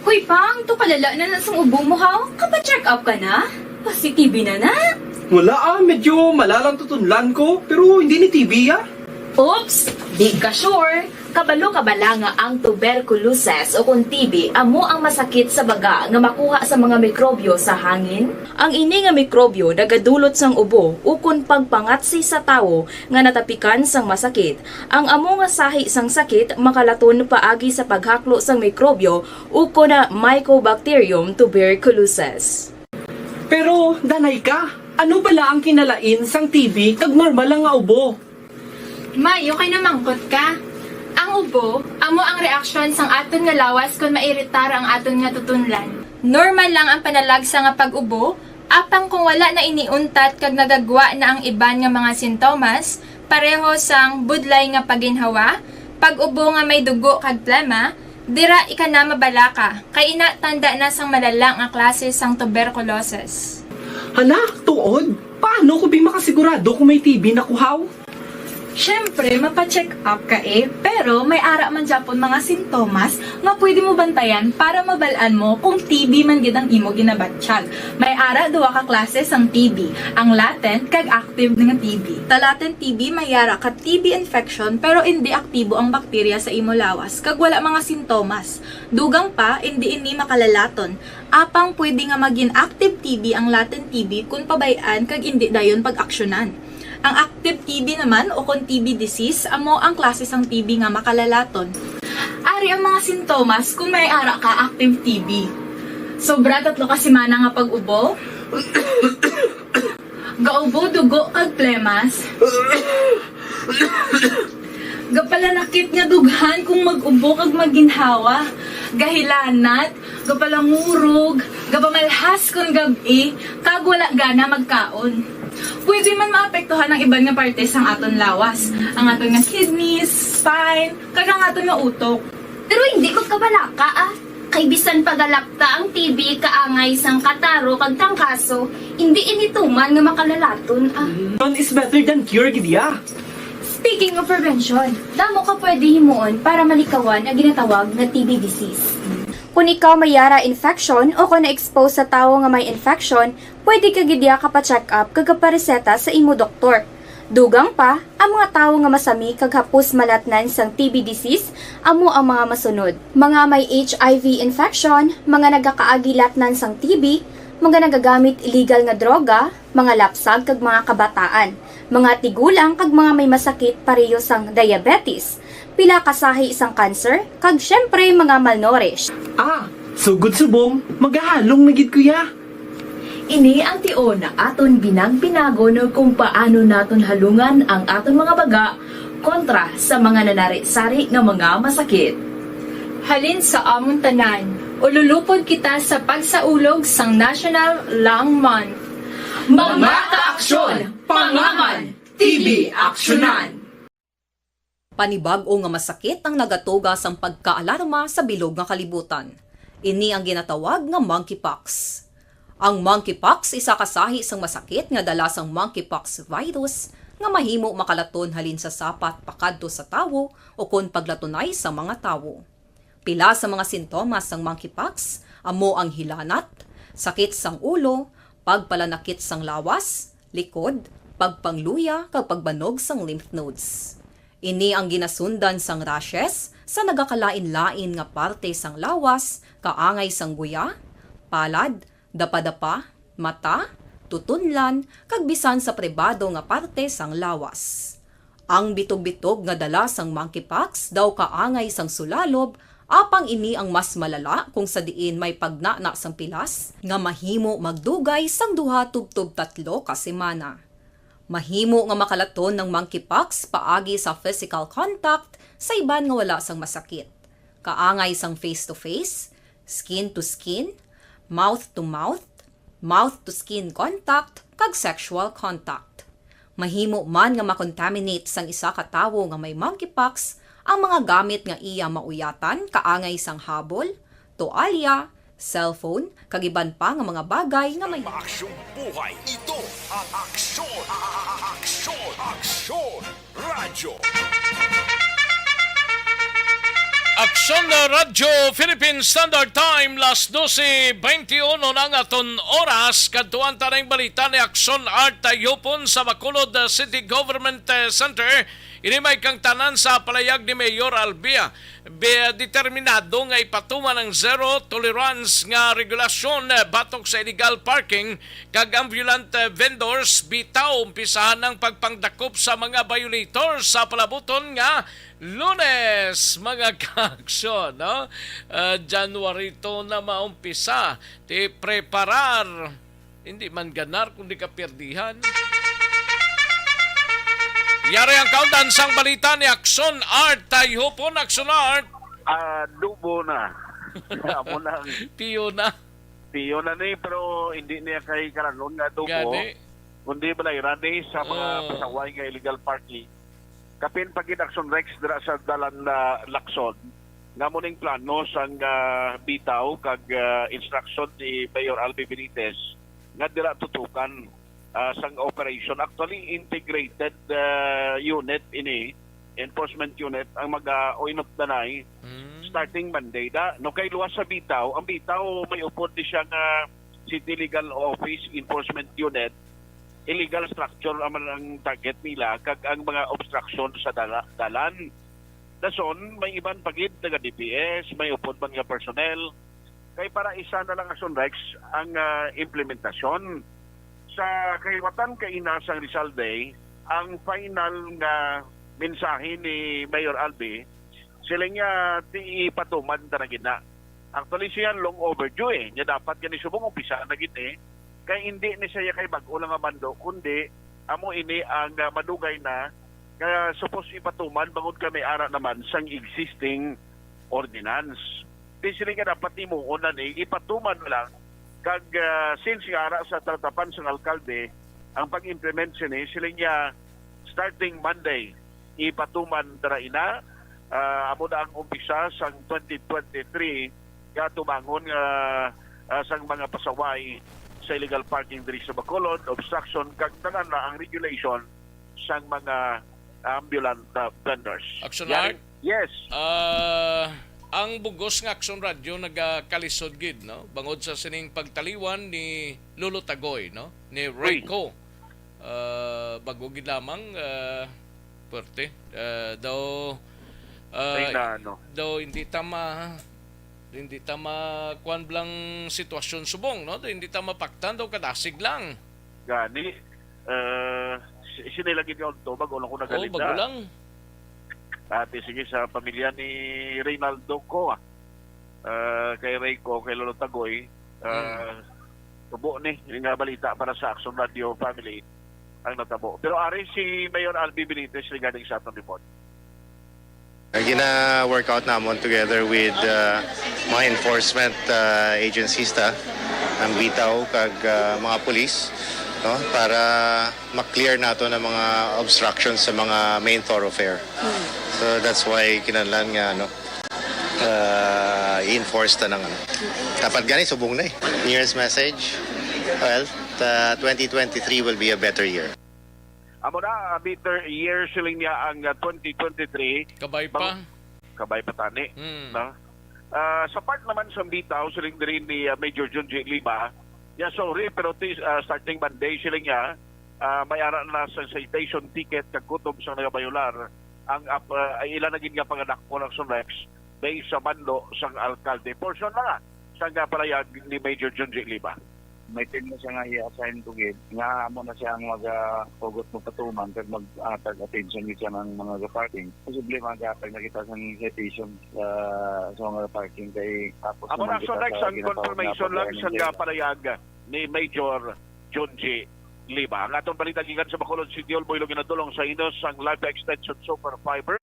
Hoy, Pang, to kalala na na sang ubo mo, ha? Kapa-check up ka na? Pasi-T B na na? Wala, ah, medyo malalang tutunlan ko, pero hindi ni T B, ah. Oops, di ka sure. Kabalo ka bala nga ang tuberculosis o kon T B amo ang masakit sa baga nga makuha sa mga mikrobyo sa hangin? Ang ini nga mikrobyo nagadulot sang ubo ukon pagpangatsi sa tawo nga natapikan sang masakit. Ang amo nga sahi sang sakit makalaton paagi sa paghaklo sang mikrobyo ukon Mycobacterium tuberculosis. Pero, danay ka, ano bala ang kinalain sang T B kag normal lang nga ubo? May, okay na mangkot ka. Ang ubo, amo ang reaksyon sang aton nga lawas kon mairitar ang aton nga tutunlan. Normal lang ang panalagsa nga pag-ubo, apang kung wala na ini untat kag nagagwa na ang iban nga mga sintomas, pareho sang budlay nga paginhawa, pag-ubo nga may dugo kag plema, dira ika na mabalaka, kay ina tanda na sang malala nga klase sang tuberculosis. Hala, tuod? Paano ko bi makasigurado kung may T B na ko, haw? Siyempre, mapa-check up ka eh, pero may ara man gyapon mga sintomas nga pwede mo bantayan para mabal-an mo kung T B man gid ang imo ginabatyag. May ara duha ka klase sang T B, ang latent kag active nga T B. Sa latent T B, may ara ka T B infection pero indi aktibo ang bakterya sa imo lawas kag wala mga sintomas. Dugang pa, indi ini makalalaton. Apang pwede nga magin active T B ang latent T B kon pabay-an kag indi dayon pag-aksyonan. Ang active T B naman, o kon T B disease, amo ang klase sang T B nga makalalaton. Ari ang mga sintomas kon may ara ka active T B. Sobra tatlo ka semana nga pag-ubo. Gaubo, dugo, kag plemas. Gapalanakit nga dughan kung mag-ubo kag maginhawa. Gahilanat, gapalangurog, gapamalhas kon gab-i, kag wala gana magkaon. Pwede man maapektuhan ang iban nga parte sang aton lawas, ang aton nga kidneys, Fine, kag ang aton nga utok. Pero hindi ko kabalaka, ah. Kay bisan pagalapta ang T B kaangay sang kataro kag trangkaso, hindi ini tuman nga makalalaton, ah. Prevention is better than cure, gid ya. Speaking of prevention, damo ka pwede himuon para malikawan ang ginatawag na T B disease. Kung ikaw may yara infection o kung na-expose sa tawo nga may infection, pwede ka gid ya kapacheck up kag kapareseta sa imo doktor. Dugang pa, ang mga tawo nga masami kag hapos malatnan sang T B disease amo ang mga masunod: mga may H I V infection, mga nagakaagilatnan sang T B, mga nagagamit illegal nga droga, mga lapsag kag mga kabataan, mga tigulang kag mga may masakit pareho sang diabetes, pila ka sahi sang cancer, kag siyempre mga malnourished. Ah, sugod subong, magahalong na gid ko ya. Ini ang tion nga aton binag-binagon kung paano naton halungan ang aton mga baga kontra sa mga nanari-sari nga mga masakit. Halin sa amon tanan, ululupod kita sa pagsaulog sang National Lung Month. Mga kaaksyon, pangaman, T B aksyonan. Panibag-o nga masakit ang nagatuga sang pagkaalarma sa bilog nga kalibutan. Ini ang ginatawag nga monkeypox. Ang monkeypox isa ka sahi sang masakit nga dala sang monkeypox virus nga mahimo makalaton halin sa sapat pakadto sa tawo ukon paglatunay sa mga tawo. Pila sa mga sintomas sang monkeypox amo ang hilanat, sakit sang ulo, pagpalanakit sang lawas, likod, pagpangluya, kag pagbanog sang lymph nodes. Ini ang ginasundan sang rashes sa nagakalain-lain nga parte sang lawas, kaangay sang guya, palad, dapadapa, mata, tutunlan, kag bisan sa pribado nga parte sang lawas. Ang bitog-bitog nga dala sang monkeypox daw kaangay sang sulalob, apang ini ang mas malala kung sa diin may pagnana sang pilas nga mahimo magdugay sang duha tubtob tatlo ka semana. Mahimo nga makalaton ang monkeypox paagi sa physical contact sa iban nga wala sang masakit, kaangay sang face-to-face, skin-to-skin, mouth-to-mouth, mouth-to-skin contact, kag sexual contact. Mahimo man nga makontaminate sang isa ka tawo nga may monkeypox ang mga gamit nga iya mauyatan, kaangay sang habol, toalya, cellphone, kag iban pa nga mga bagay nga may Aksyon buhay. Ito ang Aksyon. Aksyon. Aksyon. Radyo. Aksyon na Radyo Philippine Standard Time, las doce veintiuno na ang aton oras. Kadtuan ta na ang balita ni Aksyon Art Tayupon sa Bacolod City Government, eh, Center. Ini may kangtanan sa palayag ni Mayor Albia. Be-, determinado nga ipatuman ang zero tolerance nga regulasyon, eh, batok sa illegal parking kag ambulant, eh, vendors. Bitaw, umpisahan ang pagpangdakop sa mga violator sa palabuton nga Lunes, mga kaaksyon, no? Ah, January two na maumpisa. Ti preparar, hindi man ganar kundi kapirdihan. Yari ang kaundan sang balita ni Aksyon Art Tayupon. Aksyon Art. Ah, dubo na. Amo na ang Tiyo na. Tiyo na ni, pero hindi niya kay karanon nga dubo. Gani. Kundi balay rani sa mga Oh. pasaway nga illegal parking. Kapin pa gid Aksyon Rex dira sa dalan na Lacson. Nga mo ning plano sang, ah, bitaw kag, ah, instruction ni Mayor Albi Benitez nga dira tutukan, ah, sang operation. Actually, integrated, ah, unit ini, enforcement unit, ang mag-, ah, oinot danay Mm. starting Monday. Da, no, kay luwas sa bitaw, ang bitaw may upod ni siya nga City Legal Office Enforcement Unit, illegal structure naman ang target nila, kag ang mga obstruction sa dala-, dalan. Dason, may iban pa gid taga D P S, may upod man nga personnel. Kay para isa na lang, Aksyon Rex, ang, ah, implementasyon. Sa kahiwatan kaina sang Rizal Day, ang final nga mensahe ni Mayor Albi, siling niya, ti ipatuman ta na gid na. Actually, siya long overdue eh. Nya dapat gani subong umpisa na gid eh. Kay hindi ni siya kay bag-o lang nga mando, kundi amo ini ang, ah, madugay na nga supposed ipatuman bangod kay may ara naman sang existing ordinance. Di sila nga dapat himuon na ni ipatuman na lang. Kag, ah, since nga ara sa talatapan sang alkalde ang pag-implement sini, sila niya starting Monday, ipatuman dira ina, Ah, amo na ang umpisa sang twenty twenty-three nga tubangon nga, ah, sang mga pasaway sa illegal parking diri sa Bacolod, obstruction, kag tanan na ang regulation sang mga ambulant, ah, vendors. Action Yari- Art? Yes. Ah, ang bugos nga Action Radio nagakalisod gid, no? Bangod sa sining pagtaliwan ni Lolo Tagoy, no? Ni Uy. Rayco. Ah, bago gid lamang, ah, puwerte. Ah, daw, ah, Ay, na, ano. Daw hindi ta ma-, hindi ta ma-, kuwan blang sitwasyon subong, no? Daw hindi ta mapaktan, daw kadasig lang. Gani, ah, si-, sini lagi ni Onto, bago lang ko Oo, nagalit bago na. Lang. Ate, sige, sa pamilya ni Reynaldo Co, ah, kay Rayco, kay Lolo Tagoy, ah, Hmm. tubo ni nga balita para sa Action Radio family ang natabo. Pero ari si Mayor Albi Benitez regarding sa atong report. Ang gina-work out namon together with, uh, mga enforcement, uh, agencies ta, ang bitaw kag, uh, mga pulis, no, para ma-clear nato ang mga obstructions sa mga main thoroughfare. So that's why kinahanglan nga, ano, uh, i-enforce ta ng, ano. Dapat gani subong na eh. New Year's message, well, uh, twenty twenty-three will be a better year. Amo na, a better year siling niya ang, ah, twenty twenty-three. Kabay pa. Bang-, kabay pa tani, Hmm. no? Ah, sa part naman sa bitaw siling diri ni, ah, Major Junji Liba, yeah, sorry, pero ti-, ah, starting Monday siling niya, ah, may ara na sa citation ticket kag kutob sang nagabayolar ang ap-, ah, ay ila na gid nga panganak ko ng Sunrex based sa banlo sang alkalde. Portion na nga sang, ah, palayag ni Major Junji Liba. May team na siya nga i-assign ko gid, nga amo na siya ang magahugot mo patuman kag mag-atag attention gid siya ng mga ga-parking. Posible mag-atag na kita sang citation sa, sa mga parking kay tapos Amo naman na, so kita next, sa ang ginatawag nga confirmation lang pag-learning sa nga sila. Palayag ni Major Junji Liba. Ang atong balita gikan sa Bacolod City Hall, Boy Loginadulong sa Inos, ang Life Extension Super Fiber.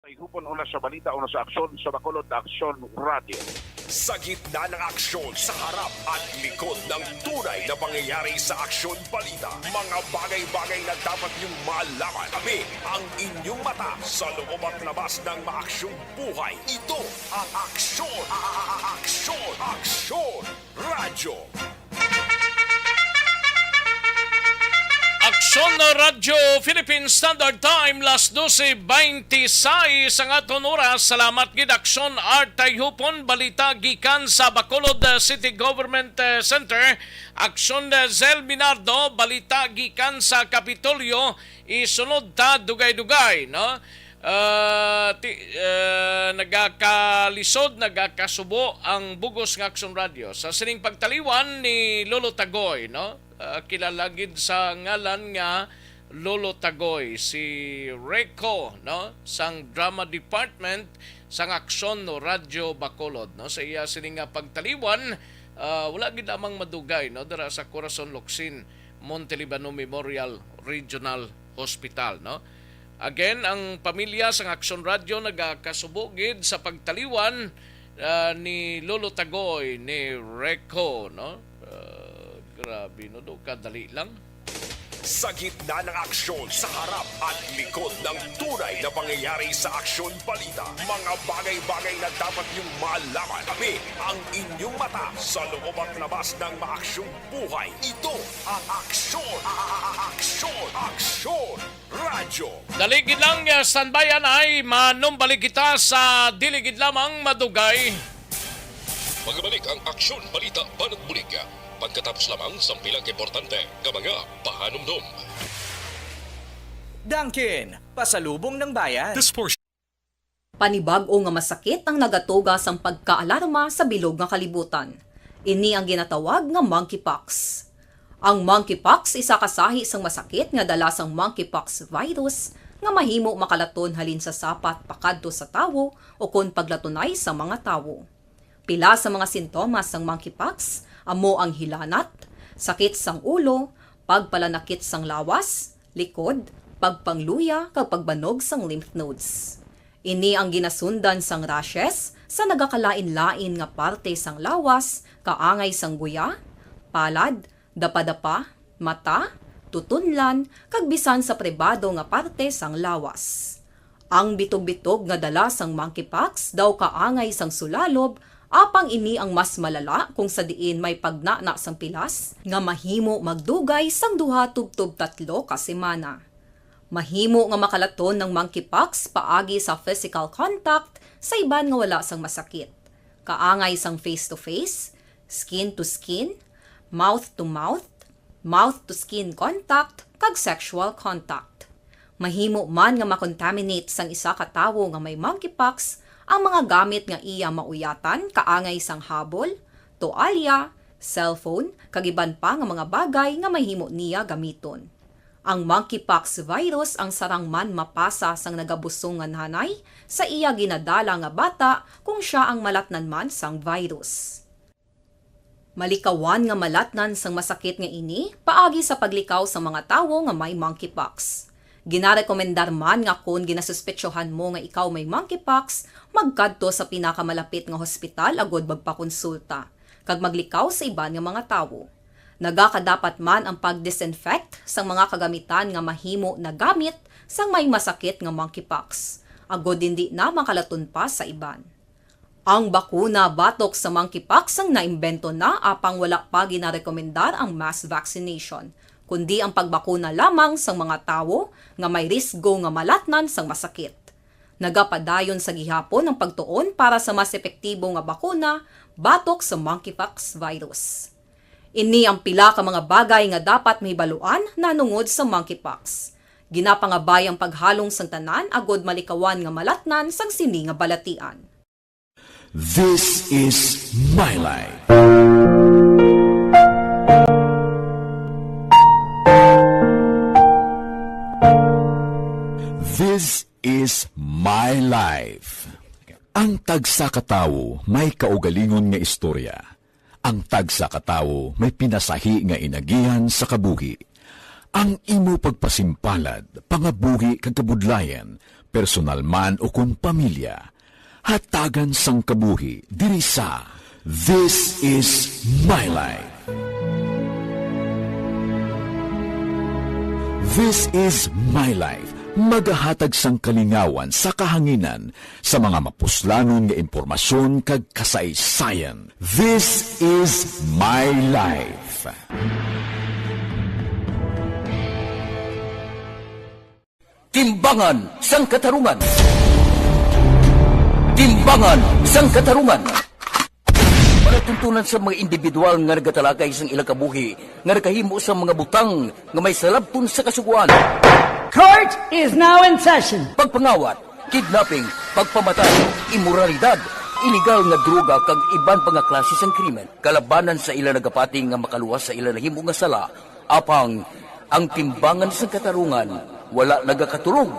Ay hupon una sa balita, una sa aksyon sa Bacolod Aksyon Radio. Sa gitna ng aksyon, sa harap at likod ng tunay na pangyayari sa Aksyon Balita, mga bagay-bagay na dapat niyong malaman. Kami ang inyong mata sa loob at labas ng maaksyong buhay. Ito ang Aksyon, a-, a-, a-, Aksyon, Aksyon Radyo. Aksyon Radyo Philippine Standard Time, las dose beintisais ang aton oras. Salamat gid, Aksyon Art Tayhupon. Balita gikan sa Bacolod, uh, City Government, uh, Center. Aksyon, uh, Zel Minardo. Balita gikan sa Kapitolyo. Isunod ta dugay-dugay, no? Ah, ti-, ah, nagakalisod, nagakasubo ang bugos nga Aksyon Radio sa sining pagtaliwan ni Lolo Tagoy, no? Ah, kilala gid sa ngalan nga Lolo Tagoy, si Reco, no? Sang Drama Department sang Aksyon Radyo Bacolod, no? Sa iya sining nga pagtaliwan, ah, wala gid lamang madugay, no? Dira sa Corazon Locsin, Montelibano Memorial Regional Hospital, no? Again, ang pamilya sang Aksyon Radyo nagakasubo gid sa pagtaliwan, ah, ni Lolo Tagoy ni Reco, no? Ah, grabe, no? Do kadali lang. Sa gitna ng aksyon, sa harap at likod ng tunay na pangyayari sa Aksyon Balita, mga bagay-bagay na dapat niyong malaman. Kami ang inyong mata sa loob at labas ng maaksyong buhay. Ito ang Aksyon, a-, a-, a-, Aksyon, Aksyon Radyo. Dali gid lang, uh, standby anay, manumbalik kita sa dili gid lamang madugay. Magbalik ang Aksyon Balita Banat Bulig pagkatapos lamang sang pila ka importante nga mga pahanumdom. Dunkin, pasalubong ng bayan. This portion Panibag-o nga masakit ang nagatuga sang pagkaalarma sa bilog nga kalibutan. Ini ang ginatawag nga monkeypox. Ang monkeypox isa ka sahi sang masakit nga dala sang monkeypox virus nga mahimo makalaton halin sa sapat pakadto sa tawo ukon paglatunay sa mga tawo. Pila sa mga sintomas sang monkeypox amo ang hilanat, sakit sang ulo, pagpalanakit sang lawas, likod, pagpangluya, kag pagbanog sang lymph nodes. Ini ang ginasundan sang rashes sa nagakalain-lain nga parte sang lawas, kaangay sang guya, palad, dapadapa, mata, tutunlan, kag bisan sa pribado nga parte sang lawas. Ang bitog-bitog nga dala sang monkeypox daw kaangay sang sulalob, apang ini ang mas malala kung sa diin may pagnana sang pilas nga mahimo magdugay sang duha tubtob tatlo ka semana. Mahimo nga makalaton ang monkeypox paagi sa physical contact sa iban nga wala sang masakit, kaangay sang face-to-face, skin-to-skin, mouth-to-mouth, mouth-to-skin contact, kag sexual contact. Mahimo man nga makontaminate sang isa ka tawo nga may monkeypox ang mga gamit nga iya mauyatan, kaangay sang habol, toalya, cellphone, kag iban pa nga mga bagay nga mahimo niya gamiton. Ang monkeypox virus ang sarang man mapasa sang nagabusong nga nanay sa iya ginadala nga bata kung sia ang malatnan man sang virus. Malikawan nga malatnan sang masakit nga ini paagi sa paglikaw sa mga tawo nga may monkeypox. Ginarekomendar man nga kon ginasuspetsohan mo nga ikaw may monkeypox, magkadto sa pinakamalapit nga hospital agud magpakonsulta kag maglikaw sa iban nga mga tawo. Nagakadapat man ang pag-disinfect sang mga kagamitan nga mahimo nagamit sang may masakit nga monkeypox, agud indi na makalaton pa sa iban. Ang bakuna batok sa monkeypox ang naimbento na apang wala pa ginarekomendar ang mass vaccination, kundi ang pagbakuna lamang sang mga tawo nga may risgo nga malatnan sang masakit. Nagapadayon sa gihapon ang pagtuon para sa mas epektibo nga bakuna batok sa monkeypox virus. Ini ang pila ka mga bagay nga dapat mahibaluan nahanungod sa monkeypox. Ginapangabay ang paghalong sang tanan agud malikawan nga malatnan sang sini nga balatian. This is my life. This is my life. Ang tagsa ka tawo may kaugalingon nga istorya. Ang tagsa ka tawo may pinasahi nga inagihan sa kabuhi. Ang imo pagpasimpalad, pangabuhi kag kabudlayan, personal man ukon pamilya, hatagan sang kabuhi diri sa This Is My Life. This Is My Life, magahatag sang kalingawan sa kahanginan sa mga mapuslanon nga impormasyon kag kasaysayan. This Is My Life. Timbangan sang Katarungan. Timbangan sang Katarungan. Palatuntunan sa mga individual nga nagatalakay sang ilang kabuhi nga nakahimo sang mga butang nga may salabton sa Kasugoan. Court is now in session. Pagpangawat, kidnapping, pagpamatay, imoralidad, iligal nga droga kag iban pa nga klase sang krimen kalabanan sa ila nagapati nga makaluwas sa ila nahimo nga sala. Apang ang Timbangan sang Katarungan wala nagakaturog,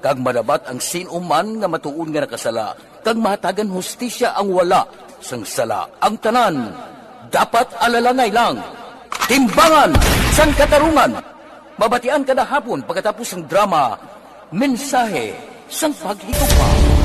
kag madabat ang sin-o man nga matuod nga nakasala, kag mahatagan hustisya ang wala sang sala. Ang tanan dapat alalangay lang. Timbangan sang Katarungan. Mabatian kada hapon pagkatapos sang drama, Mensahe sang Paghigugma.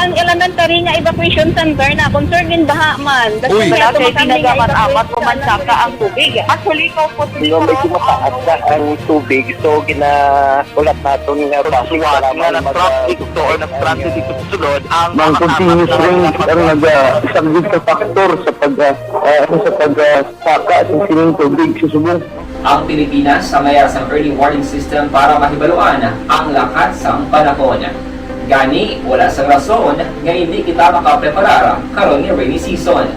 Ang elementary nga evacuation center na concerned in baha man. Uy! Wala kay ginagamat-amat, pumansaka ang tubig. Actually, ikaw po, medyo mataas na ang tubig. So, gina-, ulat naton nga base nga para na mag-, traffic to or nag-transit dito sa sulod ang mga continuous rain ang nag-, ah, isang big factor sa pag, ah, ah, sa pag, ah, saka sa sining tubig sa subong. Ang Pilipinas ang mayara sang early warning system para mahibaluan ang lakat sang panahon. Gani, wala sang rason nga hindi kita makapreparar karon nga rainy season.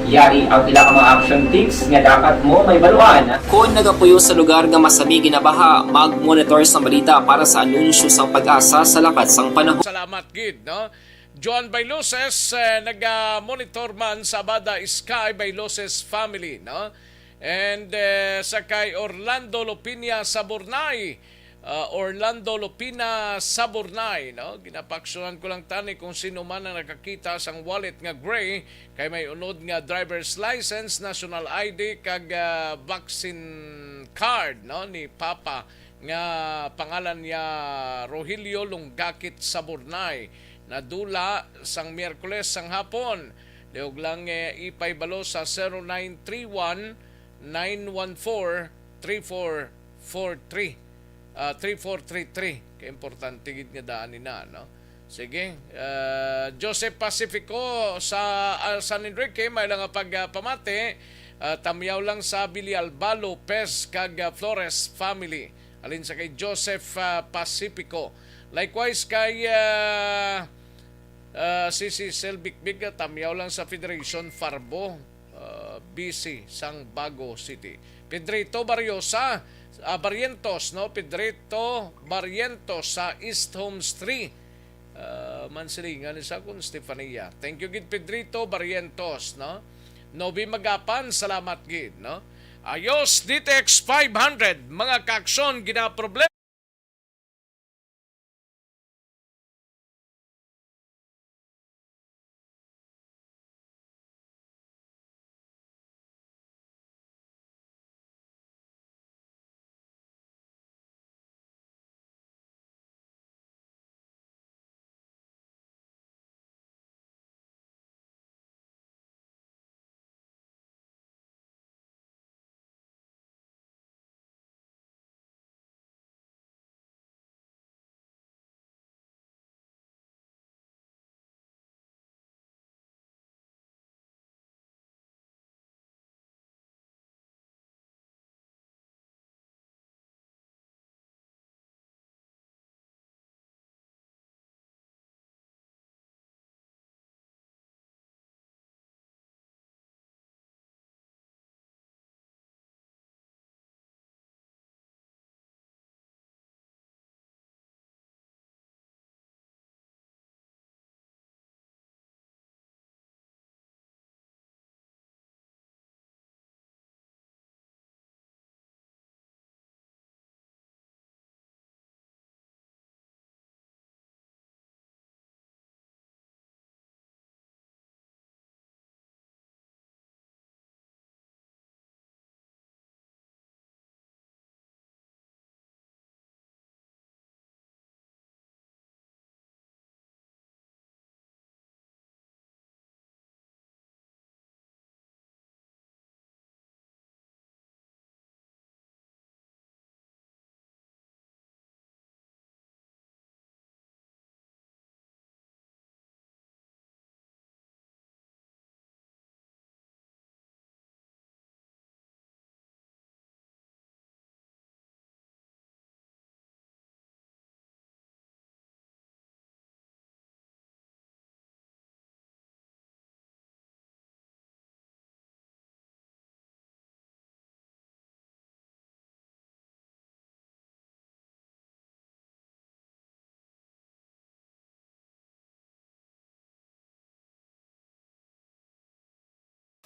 Yari ang pila ka mga action tips nga dapat mo mahibaluan. Kon nagapuyo sa lugar nga masami ginabaha, mag-monitor sang balita para sa anunsyo sang PAGASA sa lakat sang panahon. Salamat gid, no? Joan Bailuses, eh, naga-monitor man sa Abada Sky Bailuses family, no? And, eh, sa kay Orlando Lopinia Saburnay, ah, Orlando Lopina Saburnay, no? Ginapaaksyonan ko lang tani kung sino man ang nakakita sang wallet nga gray, kay may unod nga driver's license, national I D, kag, ah, vaccine card, no, ni Papa nga pangalan niya Rogelio Lungakit Saburnay. nadula sang Miyerkules sang hapon. Liog lang, eh, ipahibalo sa zero nine three one, nine one four, three four four three, ah, three four three three. Kay importante gid nga daan ni na, no? Sige, ah, Joseph Pacifico sa, ah, San Enrique, may lang nga pagpamati, ah, tamyaw lang sa Villalba, Lopez, kag, ah, Flores family. Alin sa kay Joseph, ah, Pacifico. Likewise kay, ah, ah, si, si Cecil Bicbic, ah, tamyaw lang sa Federation Farbo, ah, B C, sang Bago City. Pedrito Barriosa, ah, Barrientos, no? Pedrito Barrientos sa East Homes three. Ah, mansilingan ni sa akon, Stefania. Thank you gid, Pedrito Barrientos, no? Novi Magapan, salamat gid, no? Ayos, D T X five hundred, mga kaaksyon, ginaproblema.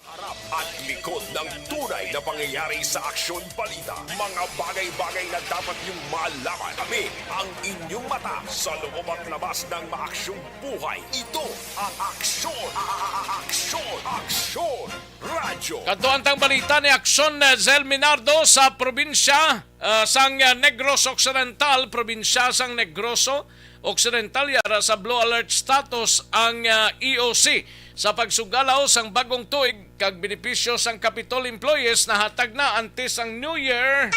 Harap at likod ng tunay na pangyayari sa Aksyon Balita. Mga bagay-bagay na dapat niyong malaman. Kami ang inyong mata sa loob at labas ng maaksyong buhay. Ito ang Aksyon, a-, a-, a-, Aksyon, Aksyon Radyo. Kadto ang tang balita ni Aksyon, eh, Zel Minardo sa probinsya, ah, sang, ah, Negros Occidental, probinsya sang Negros Occidental, yara sa blue alert status ang, ah, E O C sa pagsugalaw sang bagong tuig kag benepisyo sang Capitol employees nahatag na antes sang New Year.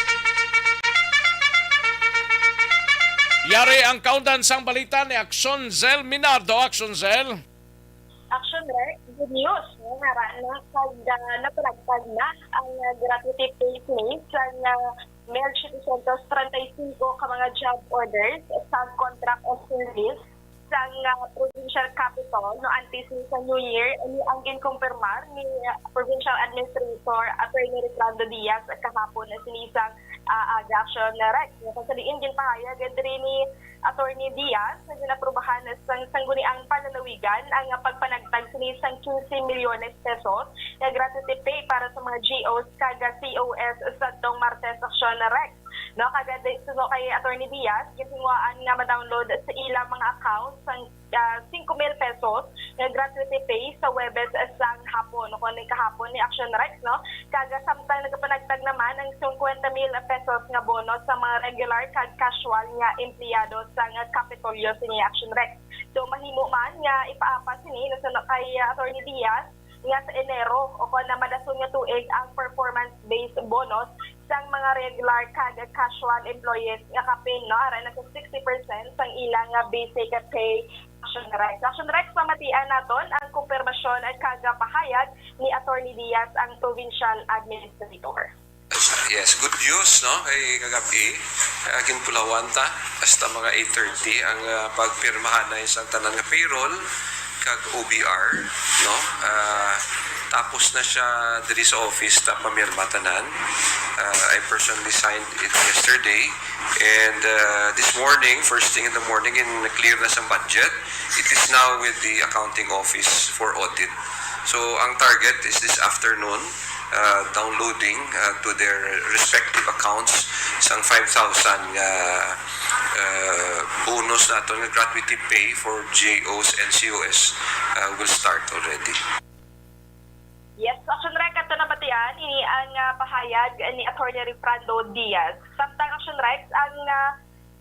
Yari ang kaundan sang balita ni Aksyon Zel Minardo. Aksyon Zel. Action, Rex. Good news, no? Nga ra na kag, ah, napanagtag na ang, ah, gratuity pay claim sang, ah, mil setecientos treinta y cinco ka mga job orders sa contract of service sang, ah, provincial capitol, no, antes ni sa New Year, ini ang ginkumpirmar ni, ah, Provincial Administrator Attorney Ricardo Diaz kahapon na sini sang, ah, aga, Action, Rex. Nga sa diin ginpahayag diri ni Attorney Diaz nga ginaprubahan sang Sangguniang Panlalawigan ang pagpanagtag sini sang quince milyones pesos nga gratuity pay para sa mga G Os kag C O S sadtong Martes, Action, Rex. No, kag di-, suno kay Attorney Diaz, ginhingwaan nga ma-download sa ilang mga account sang ah, singko mil pesos nga gratuity pay sa Huwebes sang hapon, o kon kahapon ni Action Rex, no? Kag samtang nagapanagtag naman ang singkwenta mil pesos nga bonus sa mga regular kag casual nga empleyado sang Kapitolyo sini Action Rex. So, mahimo man nga ipaapas sini, no, sa kay, ah, Attorney Diaz, nga sa Enero o kon na madason nga tuig ang performance-based bonus sang mga regular kag casual employees nga kapin, no, ara na sa sixty percent sang ilang nga basic pay. Action Rex. Action Rex, pamatian naton ang kumpirmasyon kag pahayag ni Attorney Diaz, ang provincial administrator. Yes, good news, no? Kay kagab-i, ah, ginpulawan ta hasta mga eight thirty ang, ah, pagpirmahan na isang tanan nga payroll kag O B R, no? Ah, tapos na siya diri sa office ta pamirma tanan. Ah, I personally signed it yesterday. And, ah, this morning, first thing in the morning, in clear na sa budget. It is now with the accounting office for audit. So, ang target is this afternoon, uh, downloading, uh, to their respective accounts sang five thousand nga, uh, bonus naton nga gratuity pay for G A Os and C O S, uh, will start already. Yes, Action Rex, ato nabatian ini ang, ah, pahayag ni Attorney Refrando Diaz. Samtang, Action Rex, ang, ah,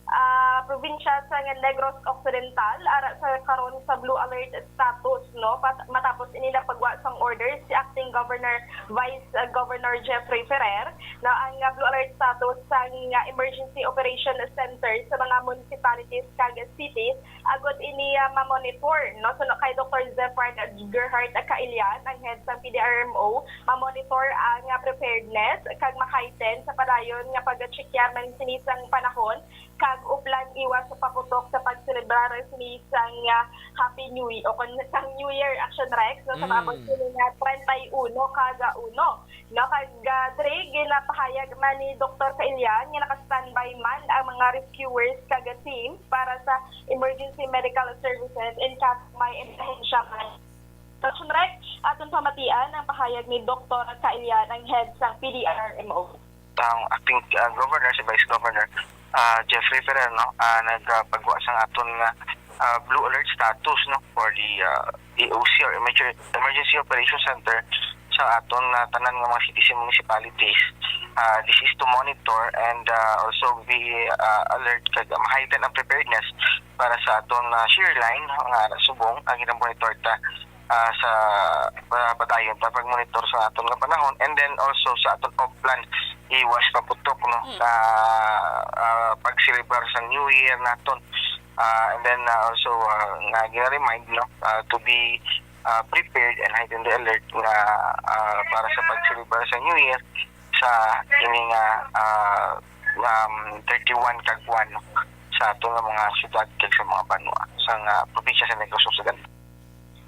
ah, probinsya sa Negros Occidental ara sa karon sa blue alert status, no? Pat- matapos ini napagwa sang order si Acting Governor Vice, ah, Governor Jeffrey Ferrer, na ang, ah, blue alert status sang, ah, Emergency Operation Center sa mga municipalities kag cities agod ini, ah, ma-monitor, no? Suno kay Doktor Zefard Gerhard Kailian, ang head sang P D R M O, ma-monitor ang, ah, preparedness kag ma-heighten sa padayon nga pag-checkya man sini sang panahon kag uplan iwas sa paputok sa pagselebrar sini sang, ah, Happy New Year o kon sang New Year, Action Rex, no, sa maabot sini nga treinta y uno kada uno. No, kag, ah, diri ginapahayag man ni Doktor Kailian nga naka-standby man ang mga rescuers kag team para sa emergency medical services in case may emerhensya man. Action Rex, aton pamatian ang pahayag ni Doktor Kailian, ang head sang P D R M O. Ang acting, ah, governor, si Vice Governor, ah, Jeffrey Ferrer, no, ah, nagpagwa sang aton nga, ah, blue alert status, no, for the, ah, E O C or Emergen- Emergency Operation Center sa aton, ah, tanan nga mga cities and municipalities. Ah, this is to monitor and, ah, also be, ah, alert kag ma-heighten ang preparedness para sa aton, ah, shear line nga subong ang ginamonitor ta, ah, sa, ah, padayon ta pag-monitor sa aton nga panahon, and then also sa aton uplan iwas paputok, no, sa, ah, pagselebrar sa New Year naton. Ah, and then, ah, also, ah, nga gina-remind, no, ah, to be, ah, prepared and heighten the alert nga, ah, para sa pagselebrar sa New Year sa ini nga, ah, um, thirty-one kag one, no, sa ato nga mga syudad kag sa mga banwa sa nga probinsya sa Negros Occidental.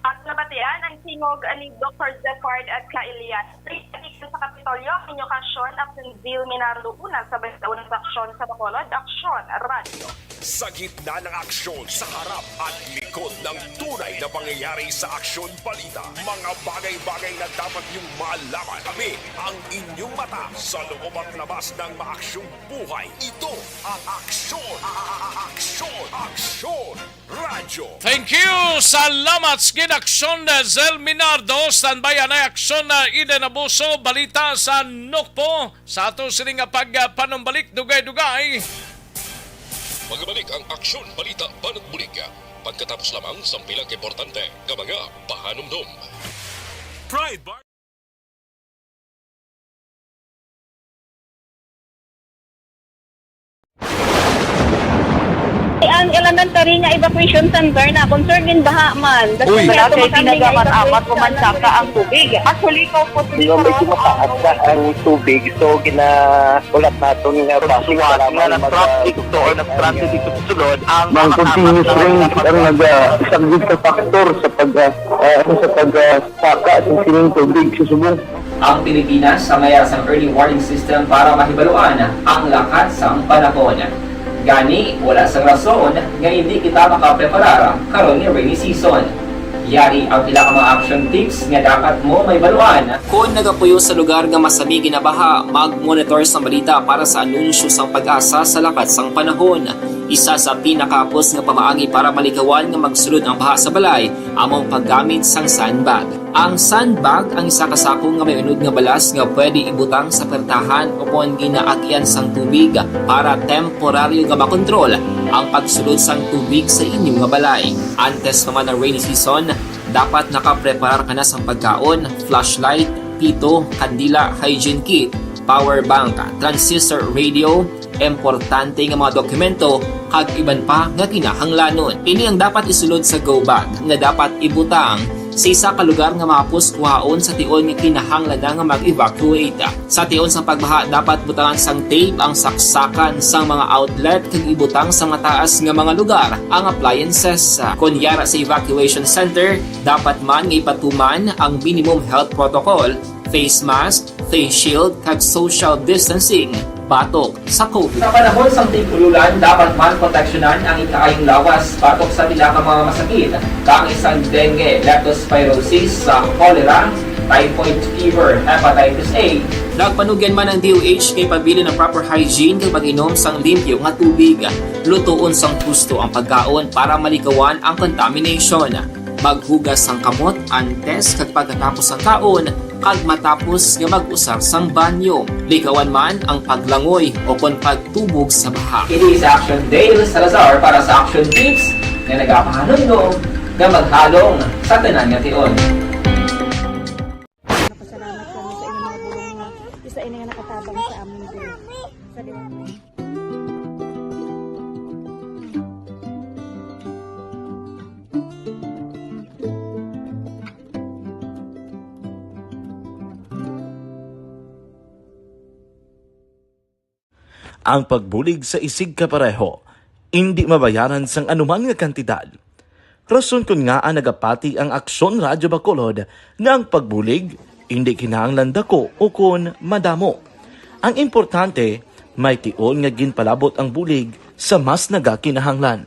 At nabatian ang tingog ni Doktor Zefard at Kailian. Gikan sa Kapitolyo, ang inyo kasyon, Action Zil Minardo, una sa Basta Unang Aksyon sa Bacolod, Aksyon Radio. Sa gitna ng aksyon, sa harap at likod ng tunay na pangyayari sa Aksyon Balita, mga bagay-bagay na dapat niyong malaman. Kami ang inyong mata sa loob at labas ng maaksyong buhay. Ito ang Aksyon, Aksyon, Aksyon Radyo. Thank you. Salamat sa gid, Aksyon, uh, Zel Minardo. Standby anay, Aksyon, uh, Eden Abuso. Balita sa Nokpo. Sa ato sini nga pagpanumbalik, dugay-dugay. Magbalik ang Aksyon Balita Banat Bulig pagkatapos lamang sang pila ka importante nga mga pahanumdom. Pride Bar. Ang elementary nga evacuation center na concern in baha man. Uy! Wala kay ginagamit-amat o mansaka ang tubig. Actually, kaupos. Hindi mo medyo mataas na ang tubig, so ginahulat naton nga base para nga mag- na-traffic to or na-stranded dito sa sulod ang mga continuous rain ang nag-, isang big factor sa pag, ah, ah, sa pag, ah, saka sa sining tubig sa subong. Ang Pilipinas ang mayara sang early warning system para mahibaluan ang lakat sang panahon. Gani, wala sang rason nga indi kita makapreparar karon nga rainy season. Yari ang pila ka mga action tips nga dapat mo mahibaluan. Kon nagapuyo sa lugar nga masami ginabaha, mag-monitor sang balita para sa anunsyo sang PAGASA sa lakat sang panahon. Isa sa pinakahapos nga pamaagi para malikawan nga magsulod ang baha sa balay amo ang paggamit sang sandbag. Ang sandbag ang isa ka sako nga may unod nga balas nga pwede ibutang sa pertahan ukon ginaagyan sang tubig para temporaryo nga makontrol ang pagsulod sang tubig sa inyo nga balay. Antes pa man ang rainy season, dapat nakapreparar ka na sang pagkaon, flashlight, pito, kandila, hygiene kit, power bank, transistor radio, importante nga mga dokumento, kag iban pa nga kinahanglanon. Ini ang dapat isulod sa go bag nga dapat ibutang sa isa ka lugar nga mahapos kuhaon sa tion nga kinahanglan na nga mag-evacuate. Sa tion sang pagbaha, dapat butangan sang tape ang saksakan sang mga outlet kag ibutang sa mataas nga mga lugar ang appliances. Kon yara sa evacuation center, dapat man nga ipatuman ang minimum health protocol, face mask, face shield, kag social distancing batok sa COVID. Sa panahon sang tig-ululan, dapat man proteksyonan ang ikaayong lawas batok sa pila ka mga masakit, kaangay sang dengue, leptospirosis, sa cholera, typhoid fever, hepatitis A. Nagpanugyan man ang D O H kay pabilin ang proper hygiene kag pag-inom sang limpyo nga tubig. Lutoon sang husto ang pagkaon para malikawan ang contamination. Maghugas sang kamot antes kag pagkatapos sang kaon kag matapos nga mag-usar sang banyo. Likawan man ang paglangoy o kon pagtubog sa baha. Ini sa Action Dale Salazar para sa Action Tips nga nagapahanumdom nga maghalong sa tanan nga tion. Napasalamat kami sa inyong mga bulong nga isa ini nga nakatabang sa amon din. Sa liwanag. Ang pagbulig sa isigkapareho indi mabayaran sang anuman nga kantidad. Rason kon ngaa nagapati ang Aksyon Radyo Bacolod nga ang pagbulig indi kinahanglan dako ukon madamo. Ang importante, may tion nga ginpalabot ang bulig sa mas nagakinahanglan.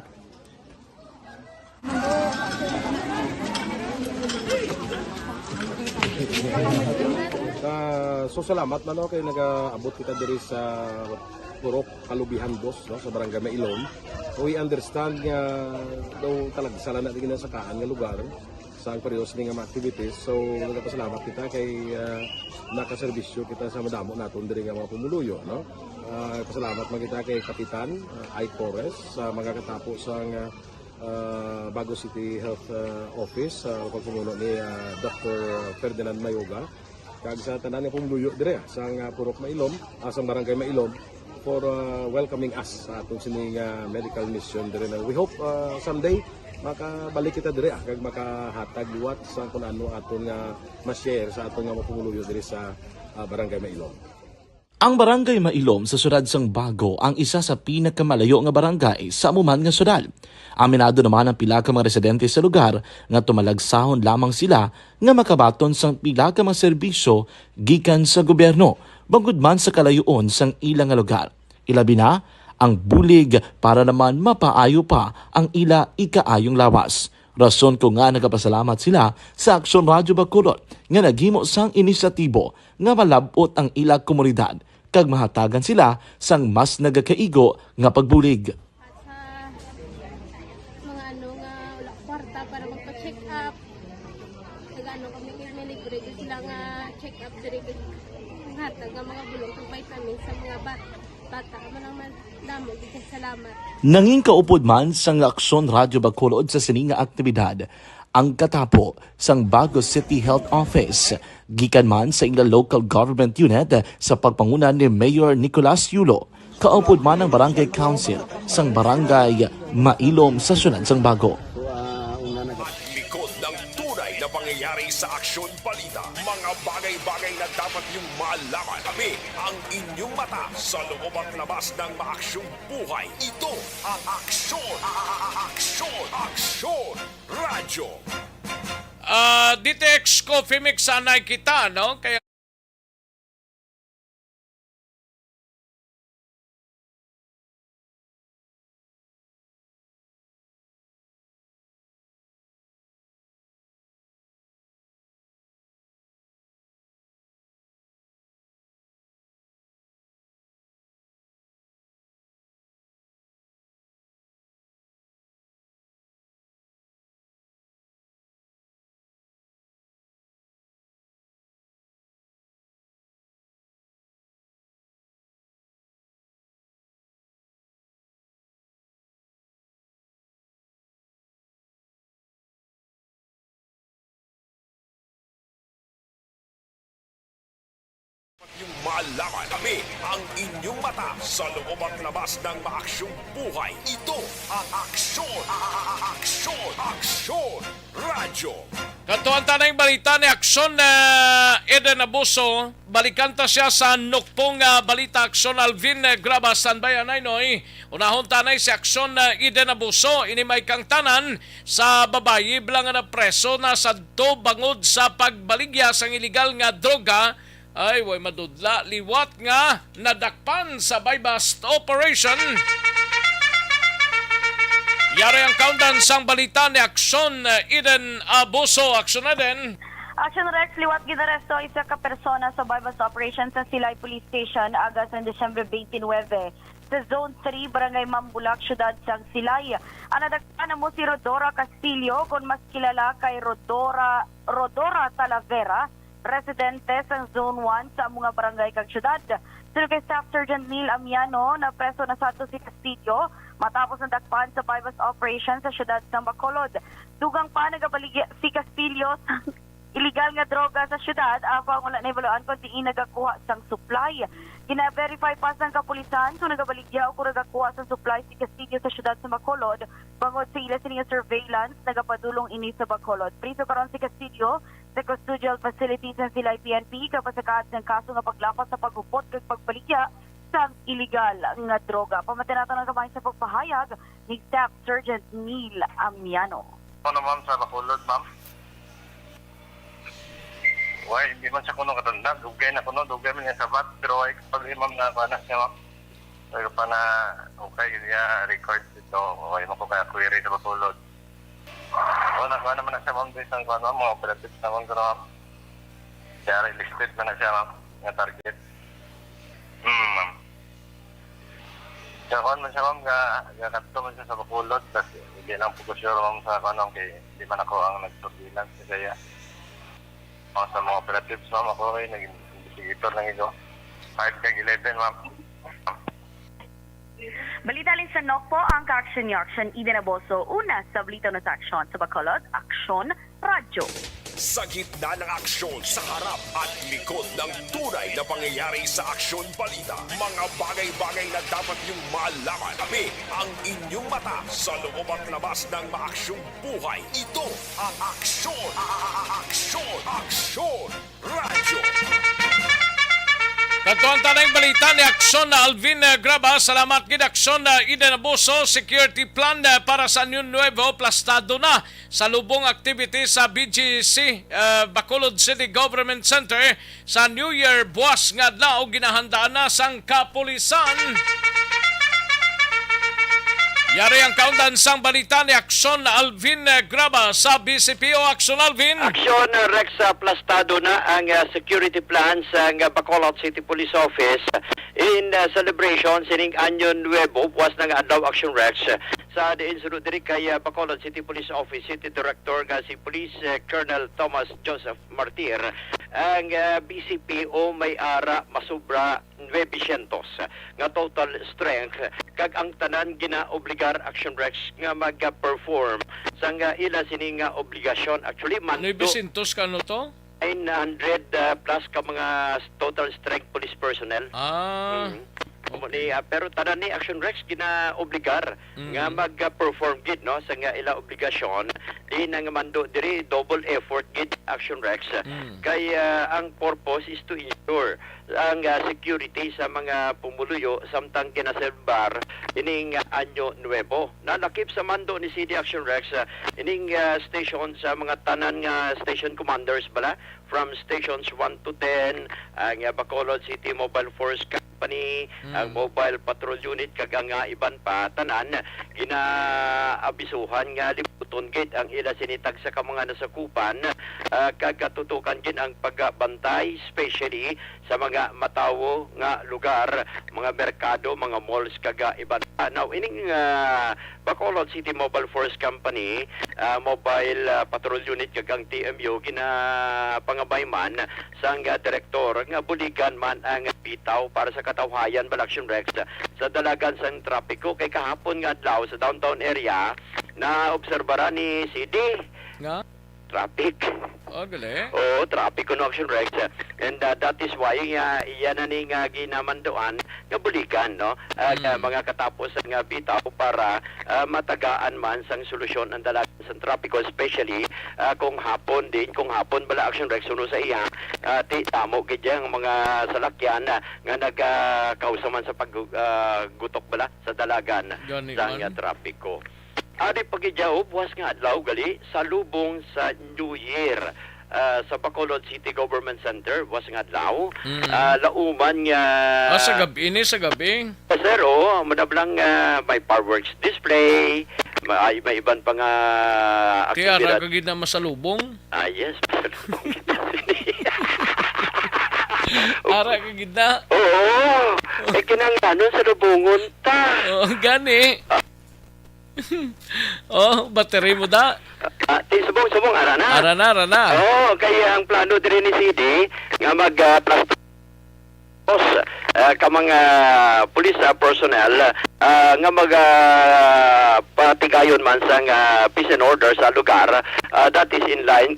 Ah, so salamat man, no, kay nagaabot kita diri sa Purok Kalubihan Dos, no, sa Barangay Mailom. We understand nga daw talagsa lang na di ginasakaan nga lugar sa ang pareho sini nga mga activities. So, nagapasalamat kita kay, ah, nakaserbisyo kita sa madamo naton diri nga mga pumuluyo, no? Ah, pasalamat man kita kay Kapitan, ah, Ike Torres sa mga katapo sang, ah, ah, Bago City Health, ah, Office, sa pagpamuno ni, ah, Doctor Ferdinand Mayoga, kag sa tanan nga pumuluyo dire, ah, sang, ah, Purok Mailom, ah, sang Barangay Mailom, for, ah, welcoming us sa atong sining, ah, medical mission dire na. We hope, ah, someday makabalik kita dire, ah, kag makahatag liwat sa kung ano aton nga ma-share sa aton nga mga pumuluyo dire sa, ah, Barangay Mailom. Ang Barangay Mailom sa siyudad sang Bago ang isa sa pinakamalayo nga barangay sa amo man nga siyudad. Aminado naman ang pila ka mga residente sa lugar nga tumalagsahon lamang sila nga makabaton sang pila ka mga serbisyo gikan sa gobyerno, bangod man sa kalayoon sang ila nga lugar. Ilabi na ang bulig para naman mapaayo pa ang ila ikaayong lawas. Rason ko nga nagapasalamat sila sa Aksyon Radyo Bacolod nga naghimo sang inisyatibo nga malab-ot ang ila komunidad kag mahatagan sila sang mas nagakaigo nga pagbulig. At sa mga ano nga wala kwarta para magpa-check up, nag-ano kami, kay may libre gyud sila nga check up diri, kag hatag nga mga bulong kag vitamins sa mga bat-, bata. Amo lang man, damo gyud kay salamat. Nangin kaupod man sang Aksyon Radyo Bacolod sa sini nga aktibidad ang katapo sang Bago City Health Office, gikan man sa ila local government unit sa pagpanguna ni Mayor Nicolas Yulo, kaupod man ang Barangay Council sang Barangay Mailom sa siyudad sang Bago. At likod ng tunay na pangyayari sa Aksyon Balita, mga bagay-bagay na dapat niyong malaman. Kami ang inyong mata sa loob at labas ng maaksyong buhay. Ito ang Aksyon, Aksyon, Aksyon Radyo. Ah, D T X Coffee Mix, anay kita, no? Kaya Yung malaman, kami ang inyong mata sa loob at labas ng maaksyong buhay. Ito ang Aksyon, Aksyon, Aksyon Radyo. Katuan ta na yung balita ni Aksyon, ah, Eden Abuso. Balikan ta siya sa nukpong, ah, balita. Aksyon Alvin, ah, Graba, standby, anay, Noy. Unahon tanay si Aksyon, ah, Eden Abuso. Ini may kangtanan sa babayi bala nga napreso na sadto bangod sa pagbaligya sang iligal nga droga. Ay, way madudla, liwat nga nadakpan sa buy-bust operation. Yari ang kaundan sang balita ni Aksyon, eh, Eden Abuso. Aksyon, Eden. Action Rex, liwat ginaresto isa ka persona sa buy-bust operation sa Silay Police Station, aga sang Disyembre twenty-nine, sa Zone three, Barangay Mambulak, Siyudad sang Silay. Ang nadakpan amo si Rodora Castillo, kon mas kilala kay Rodora, Rodora Talavera, residente sang Zone one sa amo nga barangay kag syudad. Suno kay Staff Sergeant Neil Amiano, napreso na sadto si Castillo matapos nadakpan sa buy-bust operation sa syudad sang Bacolod. Dugang pa, nagabaligya si Castillo sa iligal nga droga sa syudad, apang wala nahibaluan kon diin nagakuha sang supply. Gina-verify pa sang kapulisan kung nagabaligya o kung nagakuha sang supply si Castillo sa syudad sa Bacolod. Bangod sa ila sini nga surveillance, nagapadulong ini sa Bacolod. Priso karon si Castillo sa custodial facility sang Silay P N P, kag pasakaad sang kaso nga paglapas sa paghupot kag pagbaligya sang iligal nga droga. Pamati nato ang kamay sa pagpahayag ni Staff Sergeant Neil Amiano. Ano, ma'am, sa Bacolod, ma'am? Why, hindi man siya kuno katanda. Dugay na kuno, dugay man niya sabat. Pero why, pag imam na, kuha na siya, ma'am? Wala pa na, okay, niya record dito. Okay, mo ko kaya query sa Bacolod. O, nakuha naman na siya, ma'am, based ang kuha, ma'am, mga operatives naman ko, ma'am. Kaya listed man na siya, ma'am, nga target. Hmm, ma'am. Sa kuha man siya, ma'am, ga, ga, kadto man siya sa Bacolod, tas hindi lang po ko sure, ma'am, sa kuha, ma'am, kay hindi man ako ang nag-surveillance sa kaya. Mga sa mga operatives, ma'am, ako ay nag-investigator lang ito. Five kag eleven, ma'am. Balita alin sa Nokpo ang ka-aksyon ni Aksyon Eden Aboso. Una sa balita na sa aksyon sa Bacolod, Aksyon Radyo. Sa gitna ng aksyon, sa harap at likod ng tunay na pangyayari sa Aksyon Balita, mga bagay-bagay na dapat niyong malaman. Kami ang inyong mata sa loob at labas ng maaksyong buhay. Ito ang Aksyon, a-, a-, a-, Aksyon, Aksyon Radyo. Kadto ang tanang balita ni Aksyon na Alvin, eh, Graba. Salamat gid, Aksyon na Eden Abuso. Security plan, eh, para sa Año Nuevo plastado na sa lubong activity sa B G C, eh, Bacolod City Government Center sa New Year buwas nga adlaw. Ginahandaan na sang kapulisan. Yari ang kaundan sang balita ni Aksyon Alvin, eh, Graba sa B C P O. Aksyon, Alvin. Aksyon, uh, Rex, uh, plastado na ang, uh, security plan sang, uh, Bacolod City Police Office in, uh, celebration sining Año Nuevo, buwas na nga adlaw, Aksyon Rex. Sa diin suno diri kay, uh, Bacolod City Police Office City Director nga si Police, uh, Colonel Thomas Joseph Martir, ang, uh, B C P O may ara masubra nuebe syentos nga total strength, kag ang tanan ginaobligar, Action Rex, nga mag-perform sang, ah, ila sini nga obligasyon. Actually, man, nuebe syentos ka, ano to? Nine hundred, ah, plus ka mga total strength police personnel. Ah. Mm. Amo ni, ah, pero tanan ni, Action Rex, ginaobligar Mm. nga mag-perform gid, no, sa nga ila obligasyon. Di na nga mando diri, double effort gid, Action Rex. Mm. Kay, ah, ang purpose is to ensure ang, ah, security sa mga pumuluyo samtang ginaselebrar ining, ah, Año Nuevo. Nalakip sa mando ni C D Action Rex, ah, ining, ah, station sa mga tanan nga station commanders bala, from stations one to ten, ang, ah, Bacolod City Mobile Force Company, Mm. ang Mobile Patrol Unit, kag ang, ah, iban pa, tanan ginaabisuhan nga libuton gid ang ila sini tagsa ka mga nasakupan, ah, kag katutukan gid ang pagbantay, especially sa mga matawo nga lugar, mga merkado, mga malls, kag, ah, iban pa. Now, ining, ah, Bacolod City Mobile Force Company, ah, Mobile, ah, Patrol Unit, kag ang T M U, ginapangabay man sang, ah, direktor nga buligan man ang bitaw para sa katawhayan, bala, Action Rex, sa dalagan sang trapiko. Kay kahapon nga adlaw sa downtown area, naobserbaran ni C D Nga? traffic. Oh, gali. Oo, trapiko, no, Action Rex. And, ah, that is why nga iya na ni nga ginamanduan nga bulikan, no? Ah, nga Mm. mga katapos nga bitaw para, ah, matagaan man sang solusyon ang dalagan sang trapiko, especially, ah, kung hapon din, kung hapon bala, Action Rex, suno sa iya, ah, ti damo gid ang mga salakyan, ah, nga nagakausa man sa pag, ah, gutok bala sa dalagan Gani sang man. trapiko. Ari pa gid, Jaob, buwas nga adlaw gali, salubong sa New Year, ah, sa Bacolod City Government Center, buwas nga adlaw. Mm. Ah, lauman nga Ah, sa gabi ini, sa gabi? Ah, sir, oo, madablang, ah, may fireworks display, may, may iban pa nga Kaya aktibidad. Ara ka gid na masalubong? Ah, yes, masalubong kita sini. Ara ka gid na? Oo. Eh, kinahanglan salubongon ta. Oo, gani. Ah, Oh, battery mo da? Ah, ti subong-subong, ara na. Ara na, ara na. Oh, kay ang plano diri ni C D nga mag, ah, plastos, ah, ka mga police, ah, personnel, ah, nga mag, ah, patigayon man sang, ah, peace and order sa lugar, ah, that is in line.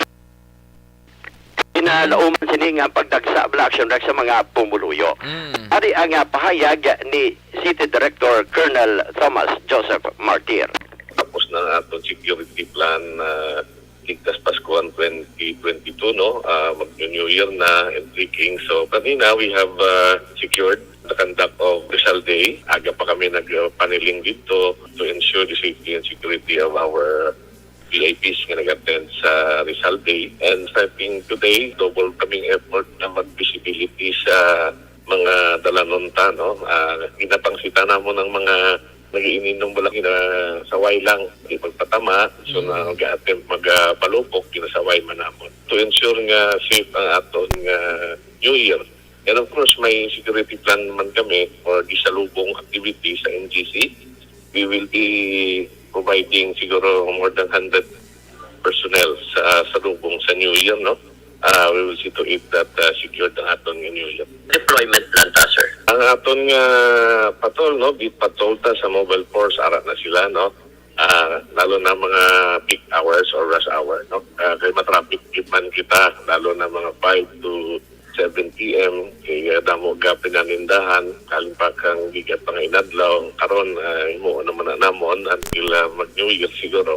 Ginalauman sini nga pagdagsa bala, Action Rex, sa mga pumuluyo. Mm. Ari ang, ah, pahayag ni City Director Colonel Thomas Joseph Martir. Tapos na ang aton security plan, ah, ligtas Paskuhan twenty twenty-two, no? Ah, mag-New Year na and three Kings. So, kanina, we have, ah, secured the conduct of Rizal Day. Aga pa kami nagpaniling dito to ensure the safety and security of our V I Ps nga nag-attend sa Rizal Day. And starting today, double kaming effort na mag-visibility sa mga dalanon ta, no? Ah, ginapangsitan namon ang mga nag-iininom mo lang, ginasaway lang, di magpatama. So, Mm. nag-attempt magpalupok, ginasaway man namon. To ensure nga safe ang aton nga New Year. And of course, may security plan man kami for the salubong activity sa N G C. We will be providing siguro more than hundred personnel sa salubong sa New Year, no? Ah, we will see to it that, ah, secured ang aton nga New Year. Deployment plan ta, sir? Ang aton nga patrol, no? Beat patrol ta sa mobile force, ara na sila, no? Ah, lalo na mga peak hours or rush hour, no? Ah, kay matraffic gid man kita, lalo na mga five to seven P M, kay, ah, damo gapin ang nindahan, kalimpak ang gigat pa nga inadlaw. Karon, ah, imo naman na namon until, ah, mag-New Year siguro.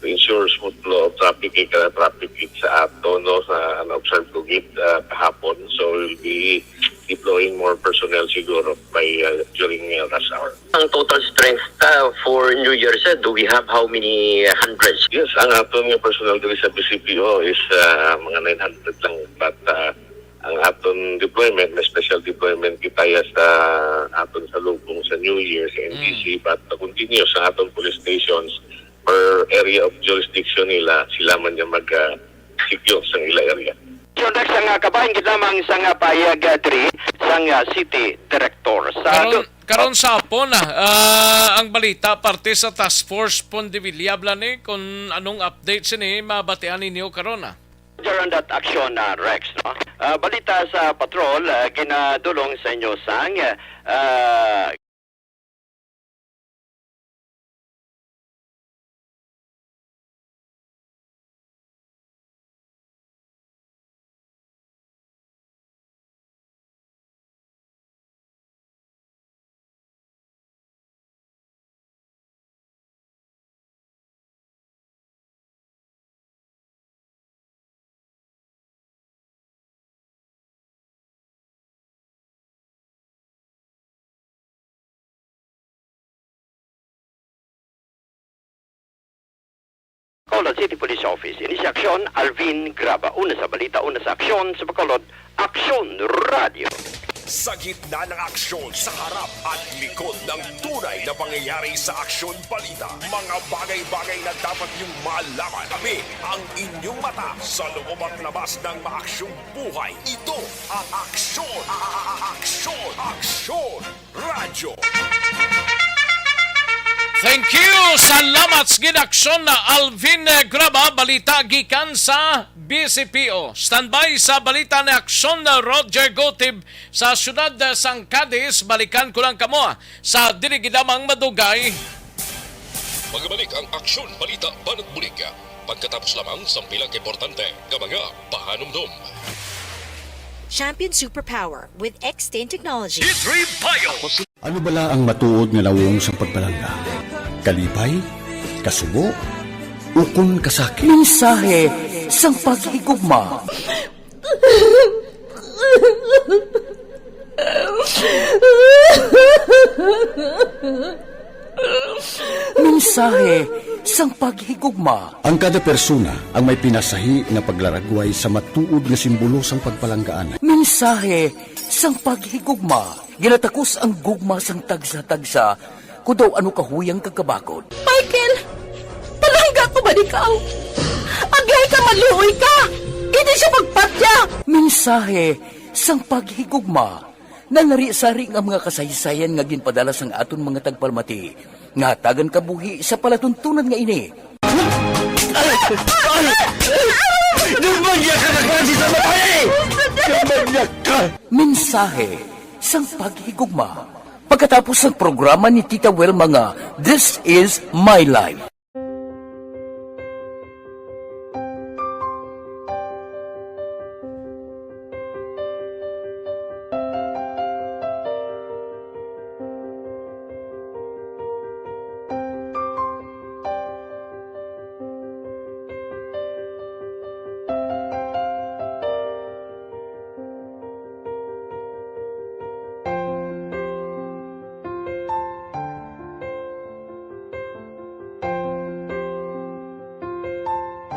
To ensure smooth flow of traffic, kay kada traffic gid sa ato, no, sa na-observe ko gid, ah, kahapon. So, we'll be deploying more personnel siguro by, ah, during, ah, rush hour. Ang total strength ta for New Year, sir, do we have how many hundreds? Yes, ang aton nga personnel diri sa B C P O is, ah, mga nine hundred lang. But, ah, ang aton deployment, may special deployment kita ya sa aton salubong sa New Year, sa N G C, Mm. but continuous ang aton police stations per area of jurisdiction nila, sila man yung mag, ah, secure sa ila area. Yun, Rex, ang, ah, kabahin gid lamang sa nga pahayag, ah, diri sa nga city director. Sa Karon, do- karon sa hapon, ah, ah, ang balita parte sa Task Force Pondevilla, bala ni, kung anong update sini, mabatian ninyo karon, ah. Roger on that action, ah, Rex, no? Ah, balita sa patrol, ah, ginadulong sa inyo sang, ah, Bacolod City Police Office. Ini si Aksyon, Alvin Graba. Una sa balita, una sa aksyon, sa Bacolod, Aksyon Radio. Sa gitna ng aksyon, sa harap at likod ng tunay na pangyayari sa Aksyon Balita, mga bagay-bagay na dapat niyong malaman. Kami ang inyong mata sa loob at labas ng maaksyong buhay. Ito ang Aksyon, a-, a-, a-, Aksyon, Aksyon Radyo. Thank you. Salamat sa ginaksyon na Alvin, eh, Graba. Balita gikan sa B C P O. Standby sa balita ni Aksyon na Roger Gotib sa siyudad, eh, sang Cadiz. Balikan ko lang kamo, ah, sa dili gid lamang madugay. Magbalik ang Aksyon Balita Banat Bulig. Pagkatapos lamang sang pila ka importante nga mga pahanumdom. Champion Superpower with X ten Technology. D three Bio. Ano bala ang matuod nga nawong sang pagpalangga? Kalipay? Kasubo? Ukon kasakit? Mensahe sang paghigugma. Mensahe sang paghigugma. Ang kada persona ang may pinasahi nga paglaragway sa matuod nga simbolo sang pagpalanggaan. Mensahe sang paghigugma. Ginatakos ang gugma sang tagsa-tagsa, kudaw ano kahuyang kag kabakod. Michael, palangga ko ba ikaw? Agihay ka, maluoy ka! Hindi siya pagpatya! Mensahe sang paghigugma. Nanari-sari nga mga kasaysayan nga ginpadala sang aton mga tagpalamati nga hatagan kabuhi sa palatuntunan nga ini. Ay! Ay! Ay! Gumagya ka na klase sa babae! Gumagya ka! Mensahe sang paghigugma. Pagkatapos sang programa ni Tita Wilma nga This Is My Life.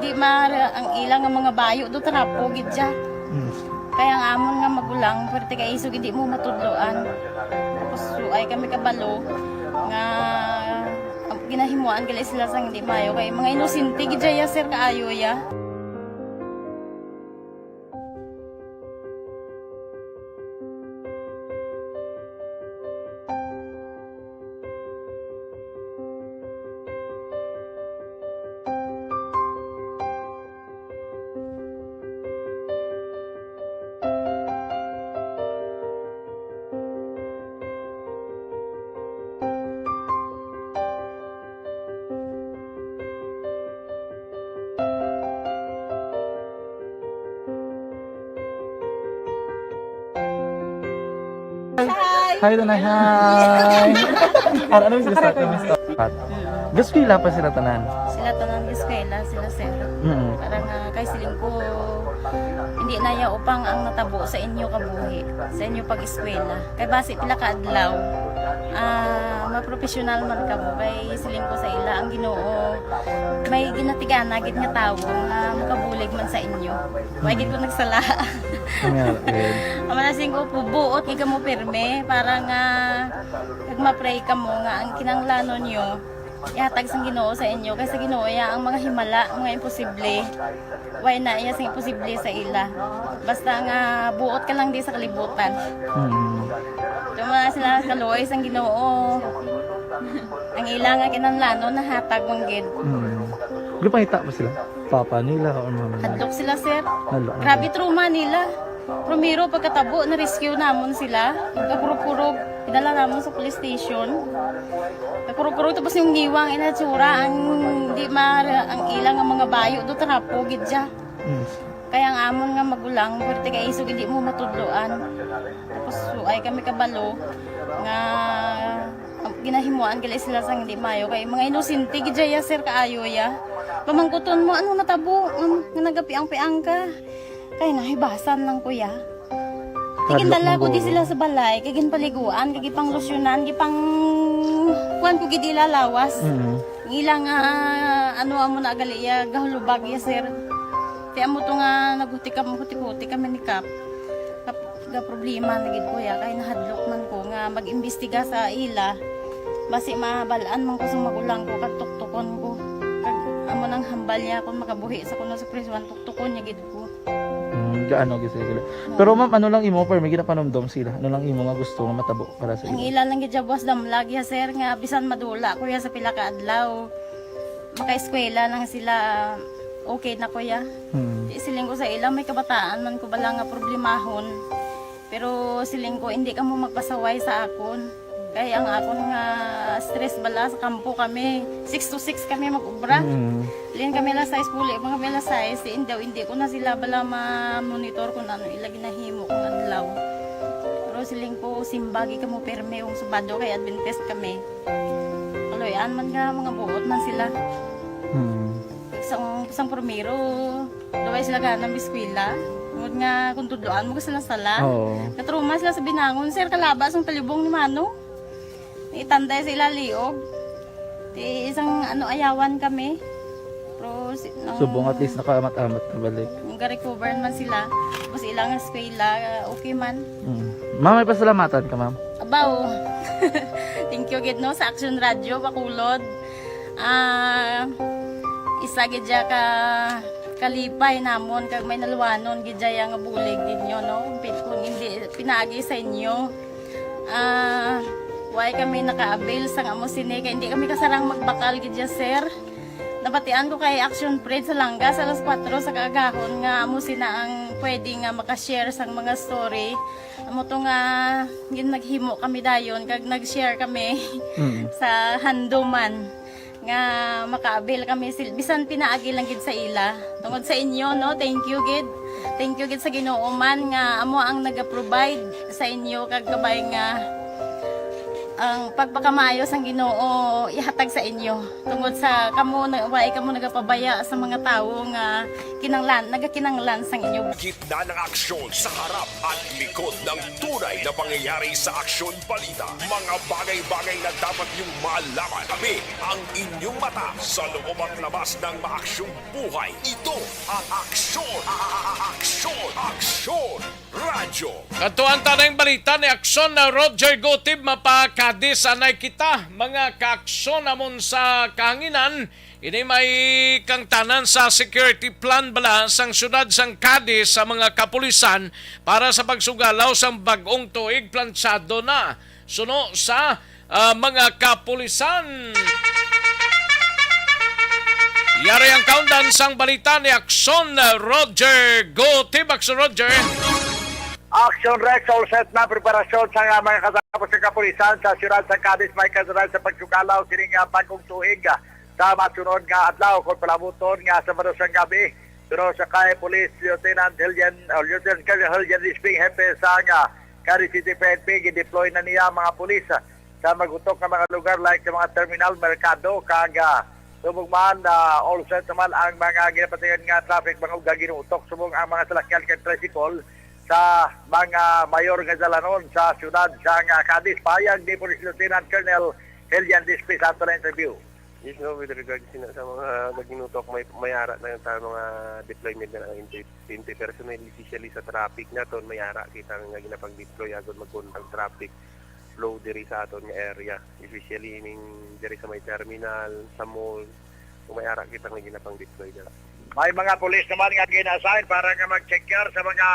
Di ma, ang ila nga mga bayo do trapo gid siya. Mm. Kaya ang amon nga magulang, pwerte kay isog hindi mo matudloan. Tapos suay kami kabalo nga ginahimuan gali sila sang hindi maayo kay mga inosente gid siya, sir, kaayo ya. Hi. Hi, Tanay. Hi. Ano, ano yung gusto? Ano yung gusto? Gaskwela pa sila tanan? Sila tanan gaskwela, sila, sir. Mm. Para nga kay siling ko, hindi na ya upang ang natabo sa inyo kabuhi, sa inyo pag-eskwela. Kay basi pila ka adlaw, ah, mapropesyonal man kamo. Kay siling ko sa ila, ang Ginoo may ginatigana gid nga tawo nga makabulig man sa inyo. Wa gid ko nagsala. Nga, eh. Ang mga siling ko, buot gid kamo pirme para nga kag ma-pray kamo nga ang kinahanglanon nyo ihatag sang Ginoo sa inyo, kay sa Ginoo iya ang mga himala, mga imposible. Way na iya sing imposible sa ila. Basta nga buot ka lang di sa kalibutan. Mm. Tuma sila kaluoy sang Ginoo. Ang ila nga kinahanglanon nahatag man gid. Mm. Gipangita ba sila? Papa nila or mama nila? Hadlok sila, sir. Hadlok na Grabe sila. Trauma nila. Primero, pagkatabo, na-rescue namon sila. Pagkakurog-kurog, idala namon sa police station. Pagkakurog-kurog, tapos yung niwang inatsura, ang di ma, ang ilang ang mga bayo, do trapo, gid siya. Mm. Kaya ang amon nga magulang, pwerte kay isog, hindi mo matudloan. Tapos, suay kami kabalo, nga ginahimuan gali sila sang hindi maayo. Kay mga inosente gid ya, sir, kaayo ya. Pamangkuton mo, ano natabo? Um, nga nagapiang-piang ka? Kay nahibasan lang, kuya. Hadlok Tigindala man ko di guro. Sila sa balay, kay ginpaliguan, kay gipanglusyonan, gipang, kuwan ko gid ila lawas. Mm. Ang ila nga, ano, amo na gali ya, gahulubag ya, sir. Ti amo to nga naghuti kam-, huti-huti kami ni Kap. Kap-, ga problema na gid ko ya, kay nahadlok man ko nga mag-imbestiga sa ila. Basi mabal-an man ko sa magulang ko, kag tuktukon ko. Kag amo nang hambal niya, kung makabuhi sa kuno sa prisuan, tuktukon niya gid ko. Hmm, gaano gid sila? Oo. Pero ma'am, ano lang imo, pero may ginapanumdom sila? Ano lang imo nga gusto nga matabo para sa Ang ila? Ila lang gid siya buwas damlag ya, sir, nga bisan madula ko ya sa pila ka adlaw, makaeskwela lang sila, okay na ko ya. Hmm. Di siling ko sa ila, may kabataan man ko bala nga problemahon. Pero siling ko, hindi ka mo magpasaway sa akon. Kay ang akon nga stress bala sa kampo kami, six to six kami mag-obra. Mm. Lin kami alas sais, puli pa kami alas sais, si indaw, hindi ko na sila bala ma-monitor kung ano ila ginahimo kung adlaw. Pero siling ko, simba gid kamo pirme kung Sabado kay Adventist kami. Kaluy-an man nga mga buot man sila. Hmm. Sang, sang primero, daway sila gana mag-eskwela. Tungod nga kung tudloan mo sila sala. Oo. Katruma sila sa binangon, sir, kalaba sang talibong ni Mano. Itanday sa ila liog. Ti isang ano, ayawan kami. Pero si, nang Subong at least nakaamat-amat na balik. Nung ga-recover naman sila, tapos ilang eskwela, okay man. Mm. Ma'am, may pasalamatan ka, ma'am? Abaw. Thank you gid, no, sa Action Radio Bacolod. Ah, isa gid siya ka kalipay namon kag may naluwanon gid siya nga bulig ninyo, no? Pi-, kung hindi pinaagi sa inyo, ah, why kami naka-avail sang amo sini kay hindi kami kasarang magbakal gid siya, sir. Nabatian ko kay Action Fred sa Langga sa alas kuwatro sa kaagahon nga amo sina ang pwede nga maka-share sang mga story. Amo to nga gin-, naghimo kami dayon kag nag-share kami Mm. sa handuman nga maka-avail kami sil-, bisan pinaagi lang gid sa ila. Tungod sa inyo, no, thank you gid. Thank you gid sa Ginoo man nga amo ang naga-provide sa inyo kag kabay nga ang pagpakamaayo sang Ginoo ihatag sa inyo. Tungod sa kamo na, wala kamo nagapabaya sa mga tawo nga kinanglan, nagakinanglan sang inyo. Gitna ng aksyon, sa harap at likod ng tunay na pangyayari sa Aksyon Balita. Mga bagay-bagay na dapat niyong malaman. Kami ang inyong mata sa loob at labas ng maaksyong buhay. Ito ang Aksyon, Aksyon, Aksyon Radyo. Kadtuan ta na ang balita ni Aksyon na Roger Gutib mapakadis anay kita, mga kaaksyon namon sa kahanginan. Ini may kangtanan sa security plan bala sang siyudad sang Cadiz sa mga kapulisan para sa pagsugalaw sang bag-ong tuig plansyado na. Suno sa, ah, mga kapulisan. Yari ang kaundan sang balita ni Aksyon, ah, Roger Gutib. Aksyon, Roger. Action Rex, all set na preparasyon sa nga mga katapos sa kapulisan sa siyudad sa Cadiz, may kasunod sa pagsugalaw sining nga bag-ong tuig, ah, sa masunod nga adlaw, kung palabuton nga Sabado sang gabi. Pero sa kay Police Lieutenant Hillian, uh, Lieutenant Colonel Hillian Risping, hepe sa nga Cadiz City P N P, gideploy na niya ang mga pulis, ah, sa magutok nga mga lugar like sa mga terminal, merkado, kag, ah, subong man, ah, all set naman ang mga ginapatihan nga traffic, mga uga ginutok subong ang mga salakyan kag tricycle sa mga mayor nga dalanon sa siyudad sa nga Cadiz. Pahayag ni Police Lieutenant Colonel Helian Dispe sa ato na interview. Yes, no, with regard sina-, sa mga gaginutok, may, may ara na yung ta-, mga deployment na ng N P, N P personnel, especially sa traffic naton, may ara kita nga ginapang-deploy agud mag-control traffic flow diri sa aton nga area, especially ning diri sa may terminal, sa mall, kung may ara kita nga ginapang-deploy dira. May mga pulis naman nga gina-assign para nga mag-check care sa mga,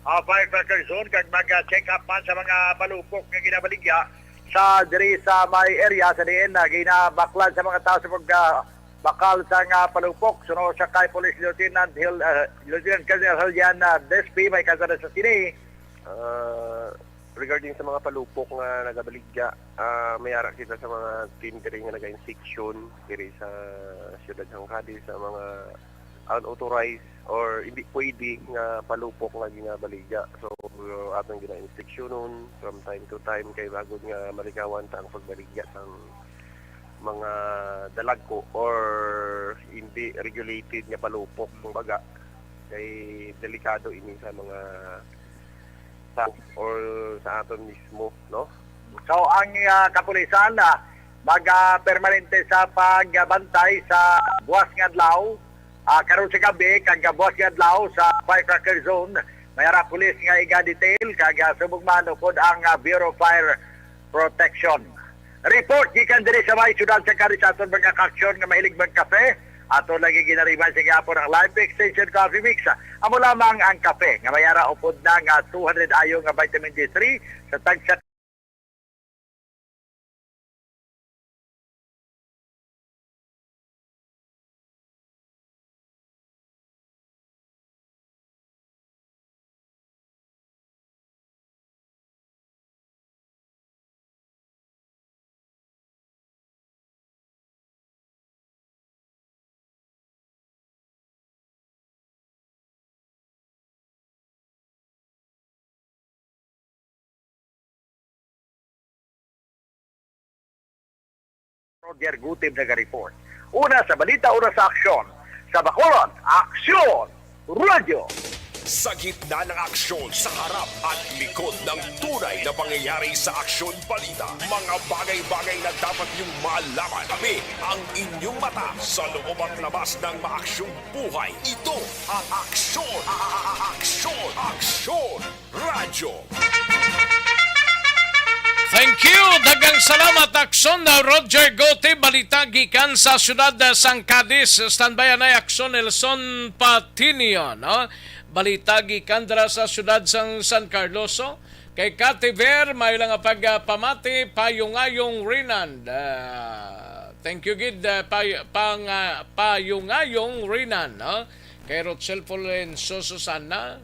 ah, firecracker zone kag mag-check up man sa mga palupok nga ginabaligya sa diri sa may area sa diin na ginabaklan sa mga tao sa pag, ah, bakal sa nga palupok. Suno sa kay Police Lieutenant Hil-, ah, Lieutenant Colonel Helian, ah, Despi, may kasara sa sini. Ah, regarding sa mga palupok nga nagabaligya, ah, may ara kita sa mga team diri nga naga-inspection diri sa siyudad sang Cadiz sa mga unauthorized or hindi pwede nga palupok nga ginabaligya. So, atong gina-inspeksyonon from time to time kay bagod nga malingawan ta ang pagbaligya sang mga dalagko or hindi regulated nga palupok, kumbaga, kay delikado ini sa mga sa or sa aton mismo, no? So, ang, ah, kapulisan, ah, mag, ah, permanente sa pagbantay sa buwas nga adlaw, ah, karon sa gabi, kag buwas nga adlaw sa firecracker zone. May ara pulis nga iga-detail, kag, ah, subong man upod ang, ah, Bureau of Fire Protection. Report gikan diri sa may siyudad sa Cadiz sa aton mga kaaksyon nga mahilig magkape. Ato lagi ginariman sa gihapon ang Life Extension Coffee Mix. Amo lamang ang kape nga may ara upod na nga two hundred I U nga vitamin D three sa tagsa Roger Gutib naga-report. Una sa balita, una sa aksyon. Sa Bacolod, Aksyon! Radyo! Sa gitna ng aksyon, sa harap at likod ng tunay na pangyayari sa Aksyon Balita, mga bagay-bagay na dapat niyong malaman. Kami ang inyong mata sa loob at labas ng maaksyong buhay. Ito ang Aksyon, a-, a-, a-, Aksyon, Aksyon Radyo. Thank you. Daghang salamat, Aksyon na Roger Gote. Balita gikan sa siyudad sang Cadiz. Standby anay, Aksyon Nelson Patinio, no? Balita gikan dira sa siyudad sang San Carlos, oh. Kay Kativer, may lang nga pagpamati, Payungayong Rinan. Ah, thank you gid, ah, pay-, pang, ah, Payungayong Rinan, no? Kay Rochelle Florencio Susana,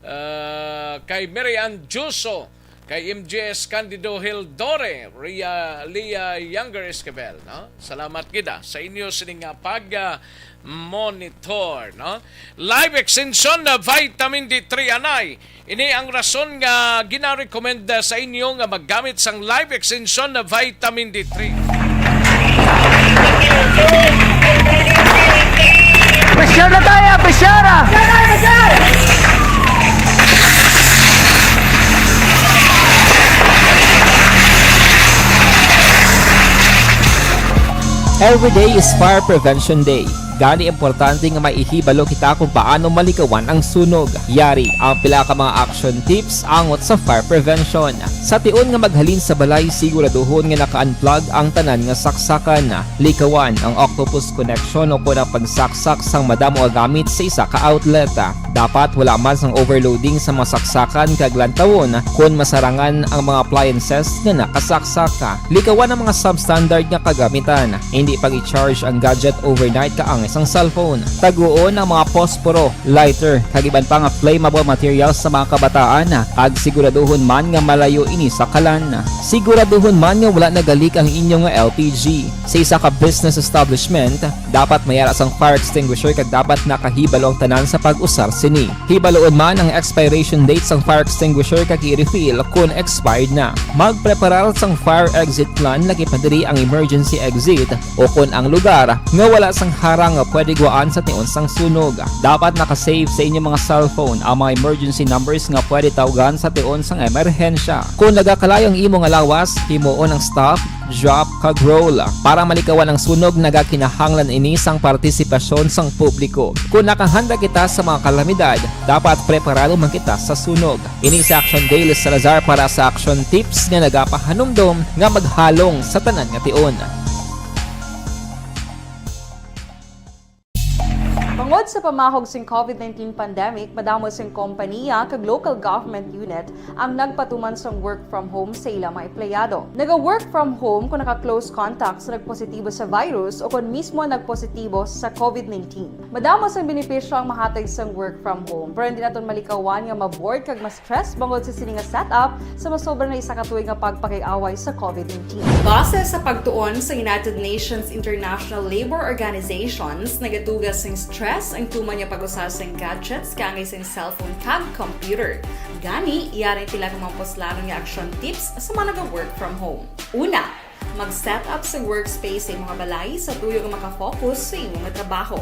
ah, kay Mary Ann Juso, kay M J S Candido Hildore, Ria, Lia Younger Esquivel, no? Salamat gid, ah, sa inyo sining nga pag, ah, monitor, no? Live extension na vitamin D three anay. Ini ang rason nga ginarekomenda sa inyo nga maggamit sang live extension na vitamin D three. Pressure na tayo, pressure! Every day is Fire Prevention Day. Gani, importante nga may ihibalo kita kung paano malikawan ang sunog. Yari ang pila ka mga action tips angot sa fire prevention. Sa tion nga maghalin sa balay, siguraduhon nga naka-unplug ang tanan nga saksakan. Likawan ang octopus connection o kon ang pagsaksak sang madamo nga gamit sa isa ka outlet. Dapat wala man sang overloading sa mga saksakan kag lantawon kon masarangan ang mga appliances nga nakasaksak. Likawan ang mga substandard nga kagamitan. Indi pag-i-charge ang gadget overnight kaangay sang cellphone. Taguon ang mga posporo, lighter, kag iban pa nga flammable materials sa mga kabataan, kag siguraduhon man nga malayo ini sa kalan. Siguraduhon man nga wala nagalik ang inyo nga L P G. Sa isa ka business establishment, dapat may ara sang fire extinguisher kag dapat nakahibalo ang tanan sa pag-usar sini. Hibaluon man ang expiration date sang fire extinguisher kag i-refill kon expired na. Magpreparar sang fire exit plan, lagi pa diri ang emergency exit o kon ang lugar nga wala sang harang nga pwede gwaan sa tion sang sunog. Dapat naka-save sa inyo mga cellphone ang mga emergency numbers nga pwede tawgan sa tion sang emerhensya. Kon nagakalayo ang imo nga lawas, himuon ang stop, drop, kag roll. Para malikawan ang sunog, nagakinahanglan ini sang partisipasyon sang publiko. Kon nakahanda kita sa mga kalamidad, dapat preparado man kita sa sunog. Ini si Action Dale Salazar para sa Action Tips nga nagapahanumdom nga maghalong sa tanan nga tion. Tungod sa pamahog sing COVID nineteen pandemic, madamo sing kompaniya kag local government unit ang nagpatuman sang work from home sa ila mga empleyado. Naga-work from home kung naka-close contact sa nagpositibo sa virus o kon mismo nagpositibo sa COVID nineteen. Madamo sang benepisyo ang mahatag sang work from home, pero hindi naton malikawan nga ma-bored kag ma-stress bangod sa sini nga setup sa masobra na isa ka tuig nga pagpakig-away sa COVID nineteen. Base sa pagtuon sa United Nations International Labor Organizations, nagatuga sing stress ang tuman nga pag-usa sing gadgets kaangay sing cellphone kag computer. Gani, yari ang pila ka mga puslanon nga action tips sa mga naga-work from home. Una, mag-set up sa workspace sa imo nga balay sa tuyo nga makafocus sa imo nga trabaho.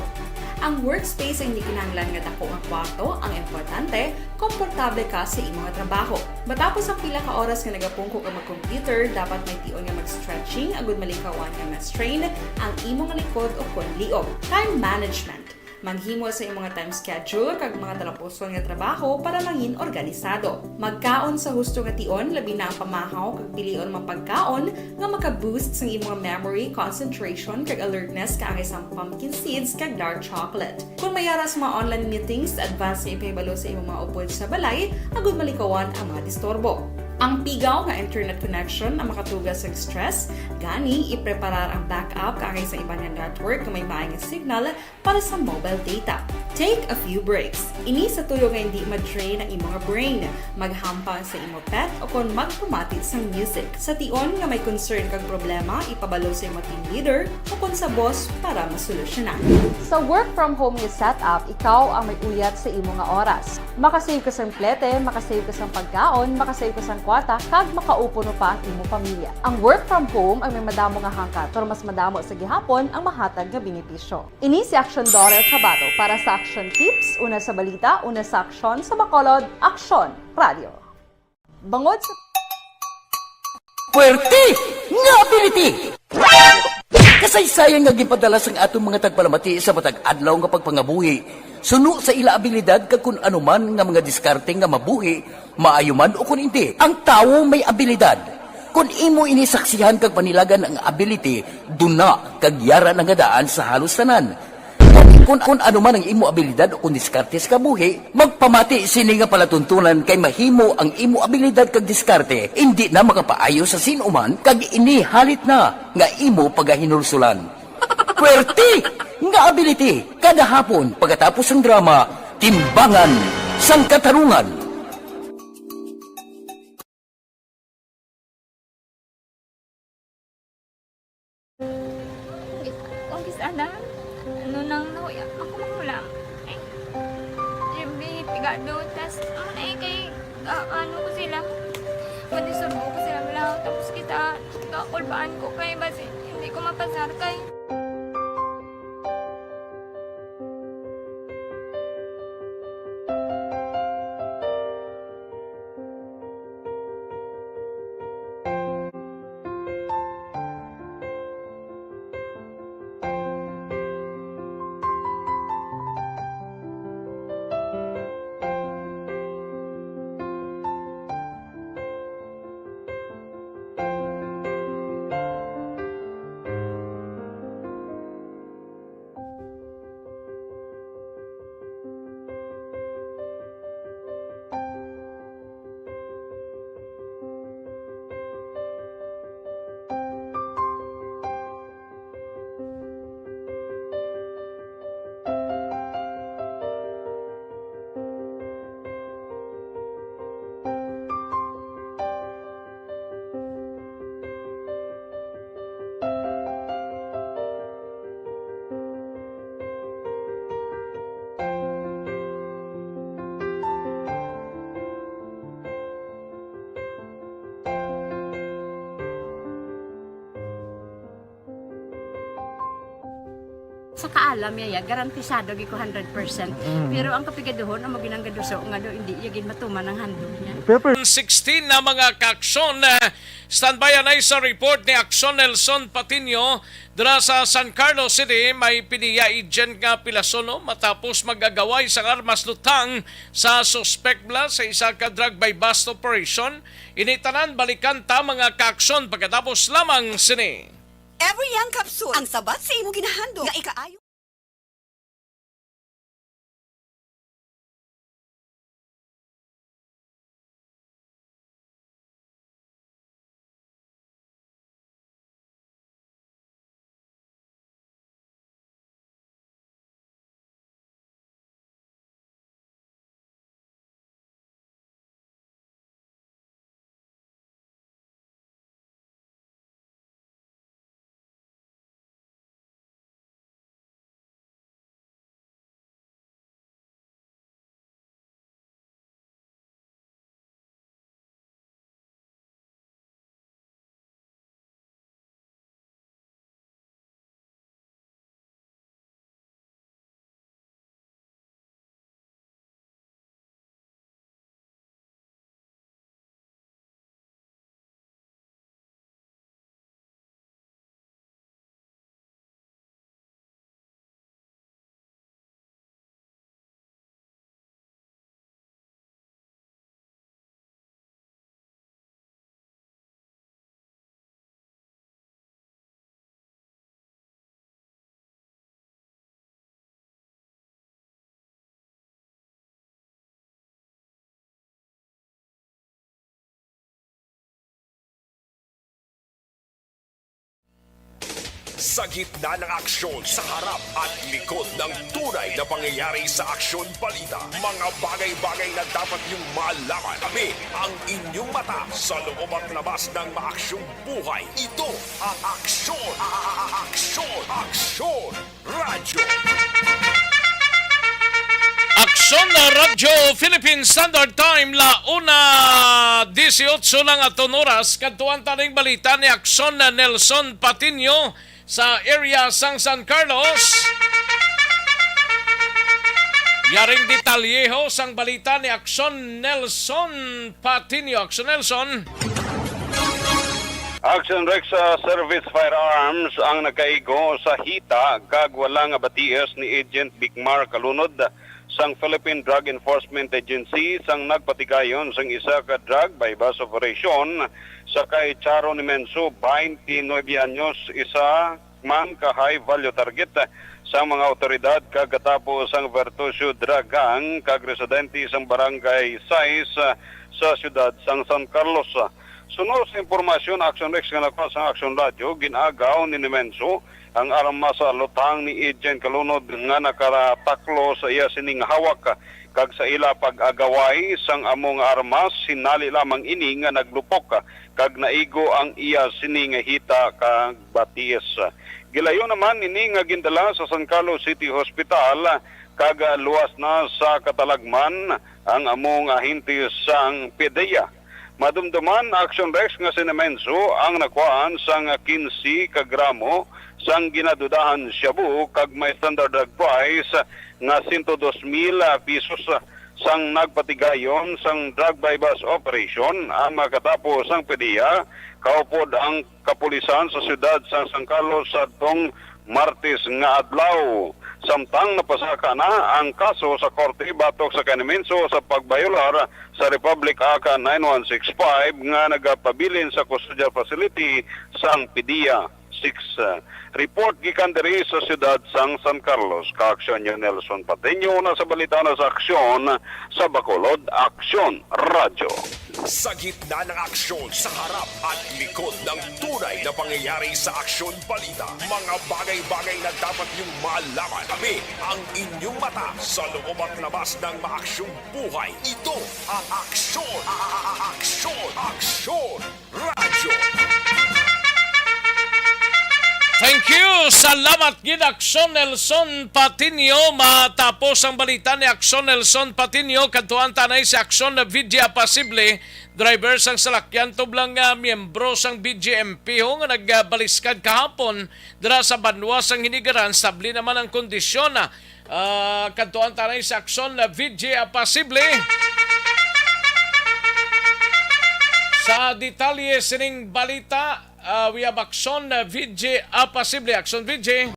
Ang workspace ay hindi kinahanglan nga dako nga kwarto ang importante, komportable ka sa imo nga trabaho. Matapos ang pila ka oras nga nagapungko ka mag-computer, dapat may tion nga mag-stretching agud malikawan nga ma-strain ang imo nga likod o kon liog. Time management. Maghimo sa imo nga time schedule kag mga talapuson nga trabaho para mangin organisado. Magkaon sa husto nga tion, labi na ang pamahaw kag pilion mga pagkaon nga maka-boost sang imo nga memory, concentration, kag alertness kaangay sang pumpkin seeds kag dark chocolate. Kon may ara sa mga online meetings, advance nga ipahibalo sa imo mga upod sa balay agud malikawan ang mga disturbo. Ang pigaw nga internet connection ang makatuga sa stress, gani ipreparar ang backup kaangay sa iban nga network nga may maay nga signal para sa mobile data. Take a few breaks. Ini sa tuyo nga hindi ma-drain ang imo nga brain. Maghampang sa imo pet o kon magpamati sang music. Sa tion nga may concern kag problema, ipabalo sa imo team leader o kon sa boss para masolusyonan. Sa work from home nga setup, ikaw ang may uyat sa imo nga oras. Makasave ka sang plete, makasave ka sang pagkaon, makasave ka sang bata kag makaupuno pa ang imo pamilya. Ang work from home ay may madamo nga hangkat, pero mas madamo sa gihapon ang mahatag nga benepisyo. Ini si Action Daughter Kabato para sa Action Tips, una sa balita, una sa aksyon, sa Bacolod, Aksyon Radio. Bangod sa Puwerte nga ability! Kasaysayan nga ginpadala sang aton mga tagpalamati sa matag adlaw nga pagpangabuhi, suno sa ila abilidad kag kun ano man nga mga diskarte nga mabuhi, maayo man o kun indi. Ang tawo may abilidad. Kun imo ini saksihan kag panilagan ang ability, duna kag yara na nga daan sa halos tanan. Kun, kun ano man ang imo abilidad o kun diskarte sa kabuhi, magpamati sini nga palatuntunan kay mahimo ang imo abilidad kag diskarte indi na makapaayo sa sin-o man kag ini halit na nga imo pagahinulsulan. Puwerte nga ability kada hapon pagkatapos sang drama, Timbangan sang Katarungan. Kung gis-, kung gis-, ana, ano nang nahuya, ako manghulam. Ay, Jimmy, pigado, tas, ano na eh, kay, ah, ano ko sila, kung isurbo ko sila, wala, tapos kita, kakulbaan ko, kay basi, hindi ko mapasar, kay Sa kaalam niya, ya, garantisado gyud ko hundred percent. Mm. Pero ang kapigaduhon, amo gyud ang gaduso nga daw hindi niya gyud matuman ang handog niya. Pero, per- Sixteen na mga kaaksyon. Eh, standby anay sa report ni Aksyon Nelson Patiño dira sa San Carlos City. May P D E A agent nga pilasono matapos mag-agaway sang armas lutang sa suspek bala sa isa ka drug buy-bust operation. Ini tanan balikan ta, mga kaaksyon, pagkatapos lamang sini. Every Young Capsule, ang sabat sa imo ginahandog nga ikaayo. Sa gitna ng aksyon, sa harap at likod ng tunay na pangyayari sa aksyon balita, mga bagay-bagay na dapat niyong malaman. Kami ang inyong mata sa loob at labas ng maaksyong buhay. Ito ang Aksyon, a-, a-, a-, Aksyon, Aksyon Radyo. Aksyon Son Radyo Philippine Standard Time, la una dieciocho na nga aton oras. Kadtuan ta ning balita ni Aksyon Nelson Patiño sa area sang San Carlos. Yaring detalyeho sang balita ni Aksyon Nelson Patiño. Aksyon Nelson. Action Rex, ah, Service Firearms ang nakaigo sa hita kag wala nga batiis ni Agent Bigmar Kalunod sang Philippine Drug Enforcement Agency sang nagpatigayon sang isa ka drug buy-bust operation sa kay Charo Nimenso, twenty-nine anyos, isa man ka high value target sang mga awtoridad kag katapo sang Vertusio Drug Gang kag residente sang Barangay sais sa siyudad sang San Carlos. Suno sa impormasyon, Action Rex, nga nakuha sang Action Radio, gin-agaw ni Nimenso ang armas sa lutang ni Agent Kalunod nga nakataklo sa iya sining hawak, kag sa ila pag-agaway sang amo nga armas, hinali lamang ini nga naglupok kag naigo ang iya sini nga hita kag batis. Gilayon naman ini nga gindala sa San Carlos City Hospital kag luwas na sa katalagman ang amo nga ahente sang PDEA. Madumduman, Action Rex, nga si Nimenso ang nakuhaan sang quince ka gramo sang ginadudahan shabu kag may standard drug price nga sento dos mil pesos. Sang nagpatigayon sang drug buy-bust operation ang mga katapo sang PDEA, kaupod ang kapulisan sa siyudad sang San Carlos sadtong Martes nga adlaw. Samtang napasaka na ang kaso sa korte batok sa kay Nimenso sa pagbayolar sa Republic Act nine one six five nga nagapabilin sa custodial facility sang PDEA six. Report gikan diri sa siyudad sang San Carlos. Kaaksyon niyo, Nelson Patiño, na sa balita na sa aksyon sa Bacolod, Aksyon Radyo. Sa gitna ng aksyon, sa harap at likod ng tunay na pangyayari sa Aksyon Balita, mga bagay-bagay na dapat niyong malaman. Kami ang inyong mata sa loob at labas ng maaksyong buhay. Ito ang Aksyon, a- a- a- Aksyon, Aksyon Radyo. Thank you. Salamat gid, Aksyon Nelson Patiño. Matapos ang balita ni Aksyon Nelson Patiño, kadtuan ta na si Aksyon V J Apasible, driver sang salakyan tublang nga miyembro sang B J M P ho nga nagbaliskad kahapon dira sa banwa sang Hinigaran. Stabli naman ang kondisyon. Ah, kadtuan ta na sa Aksyon V J Apasible. Sa detalye sining balita, ah, we have Aksyon V J Apasible. Aksyon V J.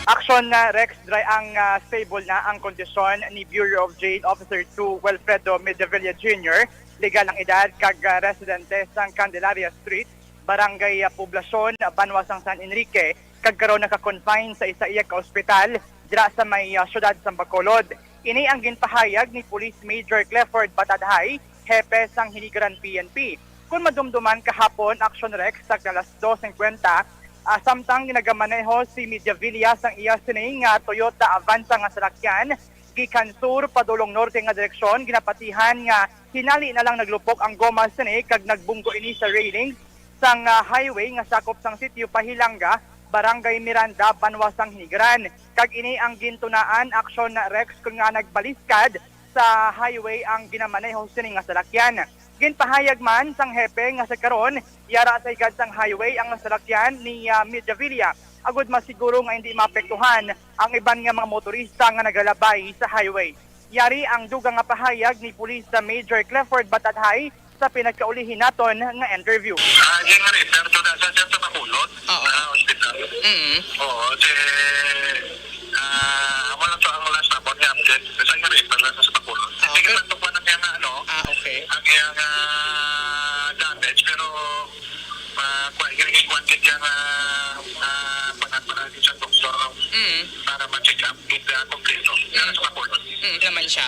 Aksyon, ah, Rex, dry ang, ah, stable na ang kondisyon ni Bureau of Jail Officer two Wilfredo Medavilla Junior, legal ang edad, kag, ah, residente sang Candelaria Street, Barangay, ah, Poblacion, Banwa sang San Enrique, kag karon naka-confine sa isa iya ka ospital dira sa may, ah, siyudad sang Bacolod. Ini ang ginpahayag ni Police Major Clifford Batadhay, hepe sang Hinigaran P N P. Kon madumduman, kahapon, Aksyon Rex, sa alas dos singkwenta, ah, samtang ginagamaneho si Medavilla sang iya sini nga Toyota Avanza nga salakyan, gikan sur padulong norte nga direksyon, ginapatihan nga hinali na lang naglupok ang goma sini kag nagbunggo ini sa railing sang, ah, highway nga sakop sang sitio Pahilanga, Barangay Miranda, Banwa sang Hinigaran. Kag ini ang gintunaan, Aksyon Rex, kon nga nagbaliskad sa highway ang ginamaneho sini nga salakyan. Ginpahayag man sang hepe nga sa karon, yara sa higad sang highway ang salakyan ni, ah, Medavilla, agud masiguro nga hindi maapektuhan ang iban nga mga motorista nga nagalabay sa highway. Yari ang dugang nga pahayag ni Police Major Clifford Batadhay sa pinagkaulihi naton nga interview. Ah, yung refer to na sa, sa Bacolod, Oo. Na hospital. Mm. Oo, si, ah, wala to ang last na nga update. Sa yung refer na sa Bacolod. Ah, Sige, okay. Tanto pa na niya nga, ano, Ah, okay. Ang iyang, ah, damage, pero, ah, kwa-, yung, yung kwan kit yung, ah, ah, panat-, panat sa doktor, no? Mm. Para ma-check up, it, ah, kompleto. Mm. Yan sa Bacolod. Mm, naman siya?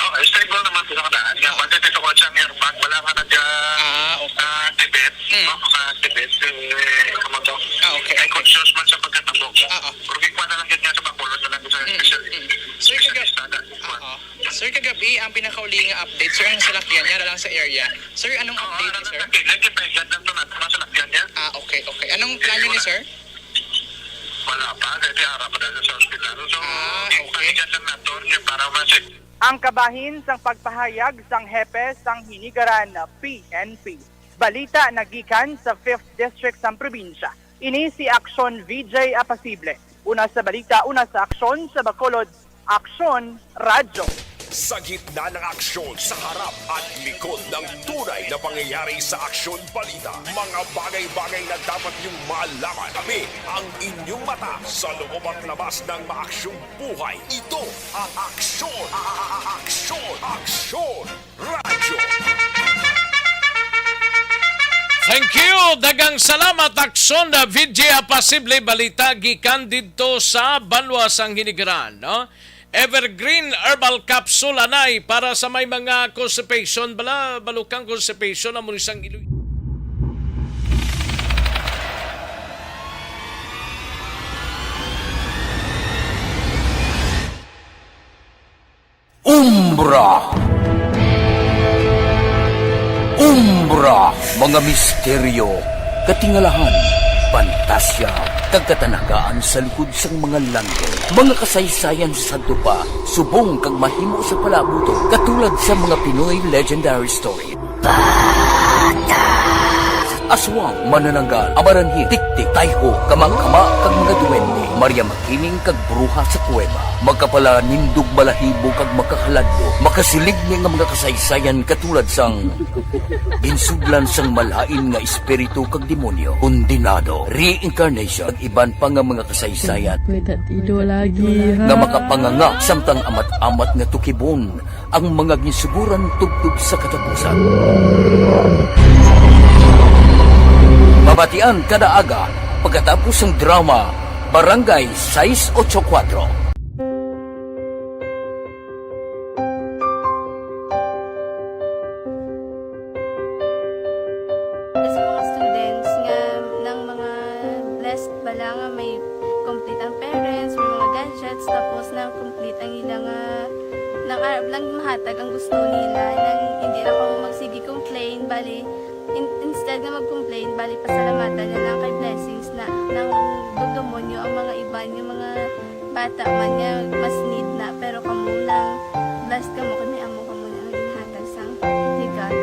Oh, stable naman sa kanaan. Yung Ah. pati dito ko siyang airbag, wala ka na dyan, Ah, okay. ah, tibet, Mm. no? Mga tibet, eh, ano to? Ah, okay, Ay, okay. Conscious man sa pagkatabo. Ah, ah. Pero gikuha na lang yun nga sa Bacolod, na lang sa Mm, special mm. Sir, kaga-, specialista na. Ah, ah. Sir, kagabi, ang pinakauli nga update, sir, ang salakyan niya, lang sa area. Sir, anong Oo, update, ano sir? na, nagkipaigat lang to na, ano, salakyan niya. Ah, okay, okay. Anong plano ni sir? Wala pa, kay di ara pa dala sa ospital. So, ah, okay, kami dyan lang naton yung para masik. Ang kabahin sang pagpahayag sang hepe sang Hinigaran P N P. Balita nagikan sa fifth District sang probinsya. Ini si Aksyon V J Apasible. Una sa balita, una sa aksyon sa Bacolod, Aksyon Radyo. Sa gitna ng aksyon, sa harap at likod ng tunay na pangyayari sa Aksyon Balita, mga bagay-bagay na dapat niyong malaman. Kami ang inyong mata sa loob at labas ng maaksyong buhay. Ito ang Aksyon, a-, a-, a-, Aksyon, Aksyon Radyo. Thank you. Daghang salamat, Aksyon V J Apasible, balita gikan didto sa banwa sang Hinigaran, no? Evergreen Herbal Capsule anay para sa may mga constipation, bala, balukang constipation, amo ni sang iloy. Umbra. Umbra, mga misteryo, katingalahan, pantasya, kag katanagaan sa likod sang mga langit. Mga kasaysayan sa sadto pa, subong kag mahimo sa palaabuton, katulad sa mga Pinoy legendary story. Aswang, manananggal, amaranhit, tiktik, tayho, kamangkama, kag mga duwende, Maria Makiling kag bruha sa kuweba, makapalanindog balahibo kag makahaladlok, makasiligni nga mga kasaysayan katulad sang ginsudlan sang malain nga espiritu kag demonyo, kondenado, reincarnation, kag iban pa nga mga kasaysayan May tatido lagi, ha? nga makapanganga samtang amat-amat nga tukibon ang mga ginsuguran tubtob sa katapusan. Mabatian kada aga pagkatapos sang drama Barangay sais ocho kuwatro. Sa mga students nga nang mga blessed bala nga may complete ang parents, may mga gadgets, tapos na complete ang ila nga nang arab lang mahatag ang gusto nila, nang hindi na kamo magsige complain, bali, in-, instead nga mag-complain, bali, pasalamatan na lang kay blessings na nang dugdumon nyo ang mga iban nga mga bata man nga mas need na, pero kamo lang, blessed kamo kay may amo kamo na nga ginhatag sang legal.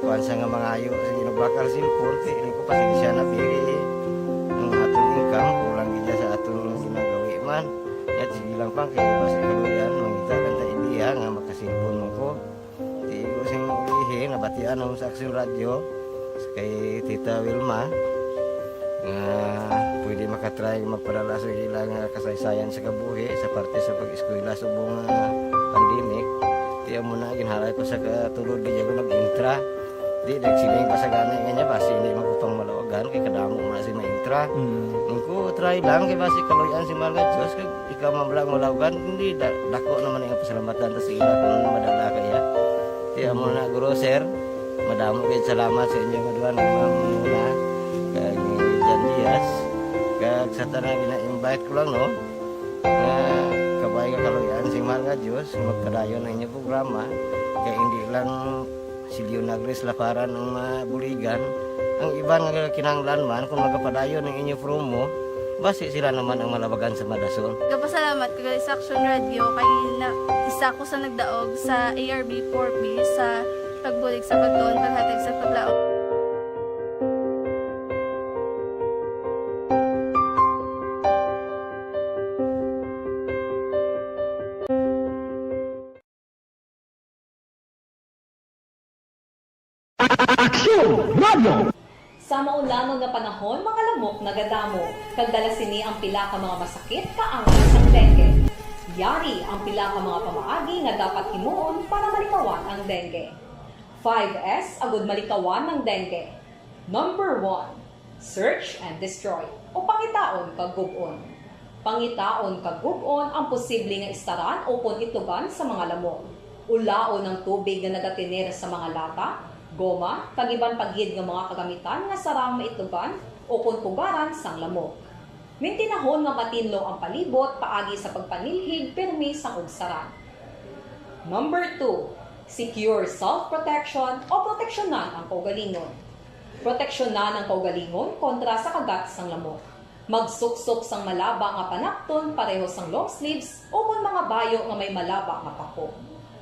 Kuwan sa nga mangayo sa ginubakal sa cellphone, kay ini ko pasensya na, pili ang aton income, kulang gid sa aton ginagawi man. Yat, sige lang pang, kay basi kaluyan, mangita lang ta idea nga makasilpon mo ko. Di ko sing ulihi, nabatian ang sa Aksyon Radyo, kay Tita Wilma, nga pwede makatry magpadala sa ilang, ah, kasaysayan sa kabuhi sa parte sa pag-eskwela subong nga pandemic. Di amo na, ginhalay ko sa katulod, di ako nag-intra. Di, nagsiling pa sa gani nga niya, basi hindi man ko pang malawagan, kay kadamo man si maintra. Mm. Nung ko, try lang, kay basi kaluyan si Mahal nga Diyos, kay ikaw man lang malawagan, hindi, da-, dako naman ang pasalamatan ta sa ila kung madala kaya. Kaya mo na, Guro, Sir, madamo kayo salamat sa inyo nga duha nga mga muna, kag ni Jan Diaz, kag sa tanan gina-invite ko lang, no, nga kabay nga kaluyan si Mahal nga Diyos, magpadayon ang inyong programa, kay hindi lang si Leonagris Laparan ang mabuligan, ang iban nga kinahanglan man, kung magapadayon ang inyo promo, basi sila naman ang malabagan sa madason. Gapasalamat ko gali sa Aksyon Radyo kay na, isa ko sa nagdaog sa A R B four B sa pagbulig sa pagtuon, paghatag sa paglaom. Aksyon Radio. Sa mao Ulanon nga panahon, mga lamok nagadamo, kag dala sini ang pila ka mga masakit kaangay sang dengue. Yari ang pila ka mga pamaagi nga dapat himuon para malikawan ang dengue. Five S agud malikawan ang dengue. Number one, search and destroy, o pangitaon kag gub-on. Pangitaon kag gub-on ang posible nga istaran ukon itugan sa mga lamok. Ulaon ang tubig nga nagatener sa mga lata, goma, kag iban pa gid nga mga kagamitan nga sarang maitugan ukon pugaran sang lamok. Mintinahon nga matinlo ang palibot paagi sa pagpanilhig pirmi sang ugsaran. Number two, secure self-protection o proteksyonan ang kaugalingon. Proteksyonan ang kaugalingon kontra sa kagat sang lamok. Magsuksok sang malaba nga panapton pareho sang long sleeves ukon mga bayo nga may malaba nga pako.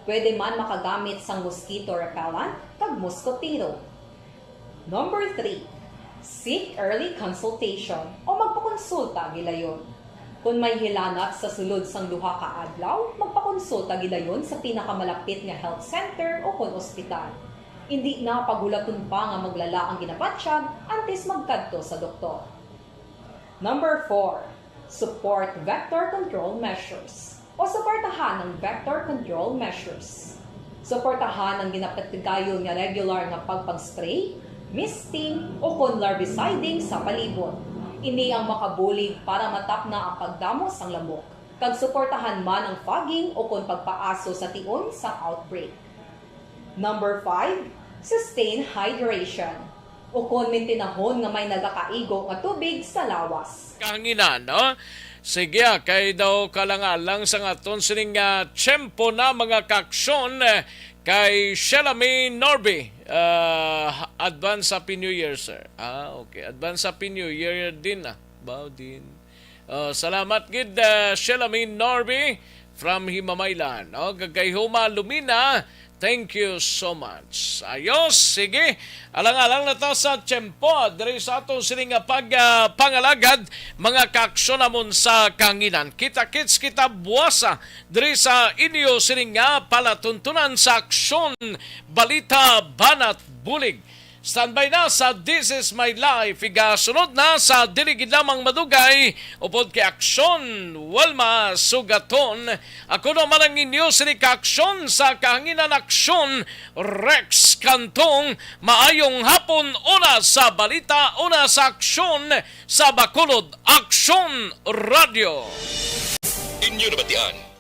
Pwede man makagamit sang mosquito repellent kag moskotero. Number three, seek early consultation o magpakonsulta gilayon. Kon may hilanat sa sulod sang duha ka adlaw, magpakonsulta gilayon sa pinakamalapit nga health center ukon ospital. Indi na paghulaton pa nga maglala ang ginabatyag antes magkadto sa doktor. Number four, support vector control measures o suportahan ang vector control measures. Suportahan ang ginapatigayon nga regular nga pagpag-spray, misting, ukon larviciding sa palibot. Ini ang makabulig para matapna ang pagdamo sang lamok, kag suportahan man ang fogging ukon pagpaaso sa tion sang outbreak. Number five, sustain hydration, ukon mintinahon nga may nagakaigo nga tubig sa lawas. Kahanginan, no? Sige, ah, kay daw kalang-alang sa aton sining, ah, tiyempo na, mga kaaksyon, eh, kay Shelami Norby. Ah, advance Happy New Year, sir. Ah, okay. Advance Happy New Year din, ah. Bao din. Ah, salamat gid, ah, Shelami Norby from Himamaylan. Oh, kag kay Huma Lumina, thank you so much. Ayos, sige. Alang-alang na ta sa tiyempo diri sa aton sining nga pag, ah, pangalagad, mga kaaksyon namon sa kahanginan. Kita-kits kita buwasa diri sa inyo sining nga palatuntunan sa Aksyon, Balita, Banat, Bulig. Standby na sa This Is My Life. Igasunod na sa Dili Gid Lamang Madugay upod kay Aksyon, Walma Sugaton. Ako naman ang inyo sini ka Aksyon sa kahanginan, Aksyon, Rex Cantong. Maayong hapon, una sa balita, una sa aksyon sa Bacolod, Aksyon Radio. Inyo nabatian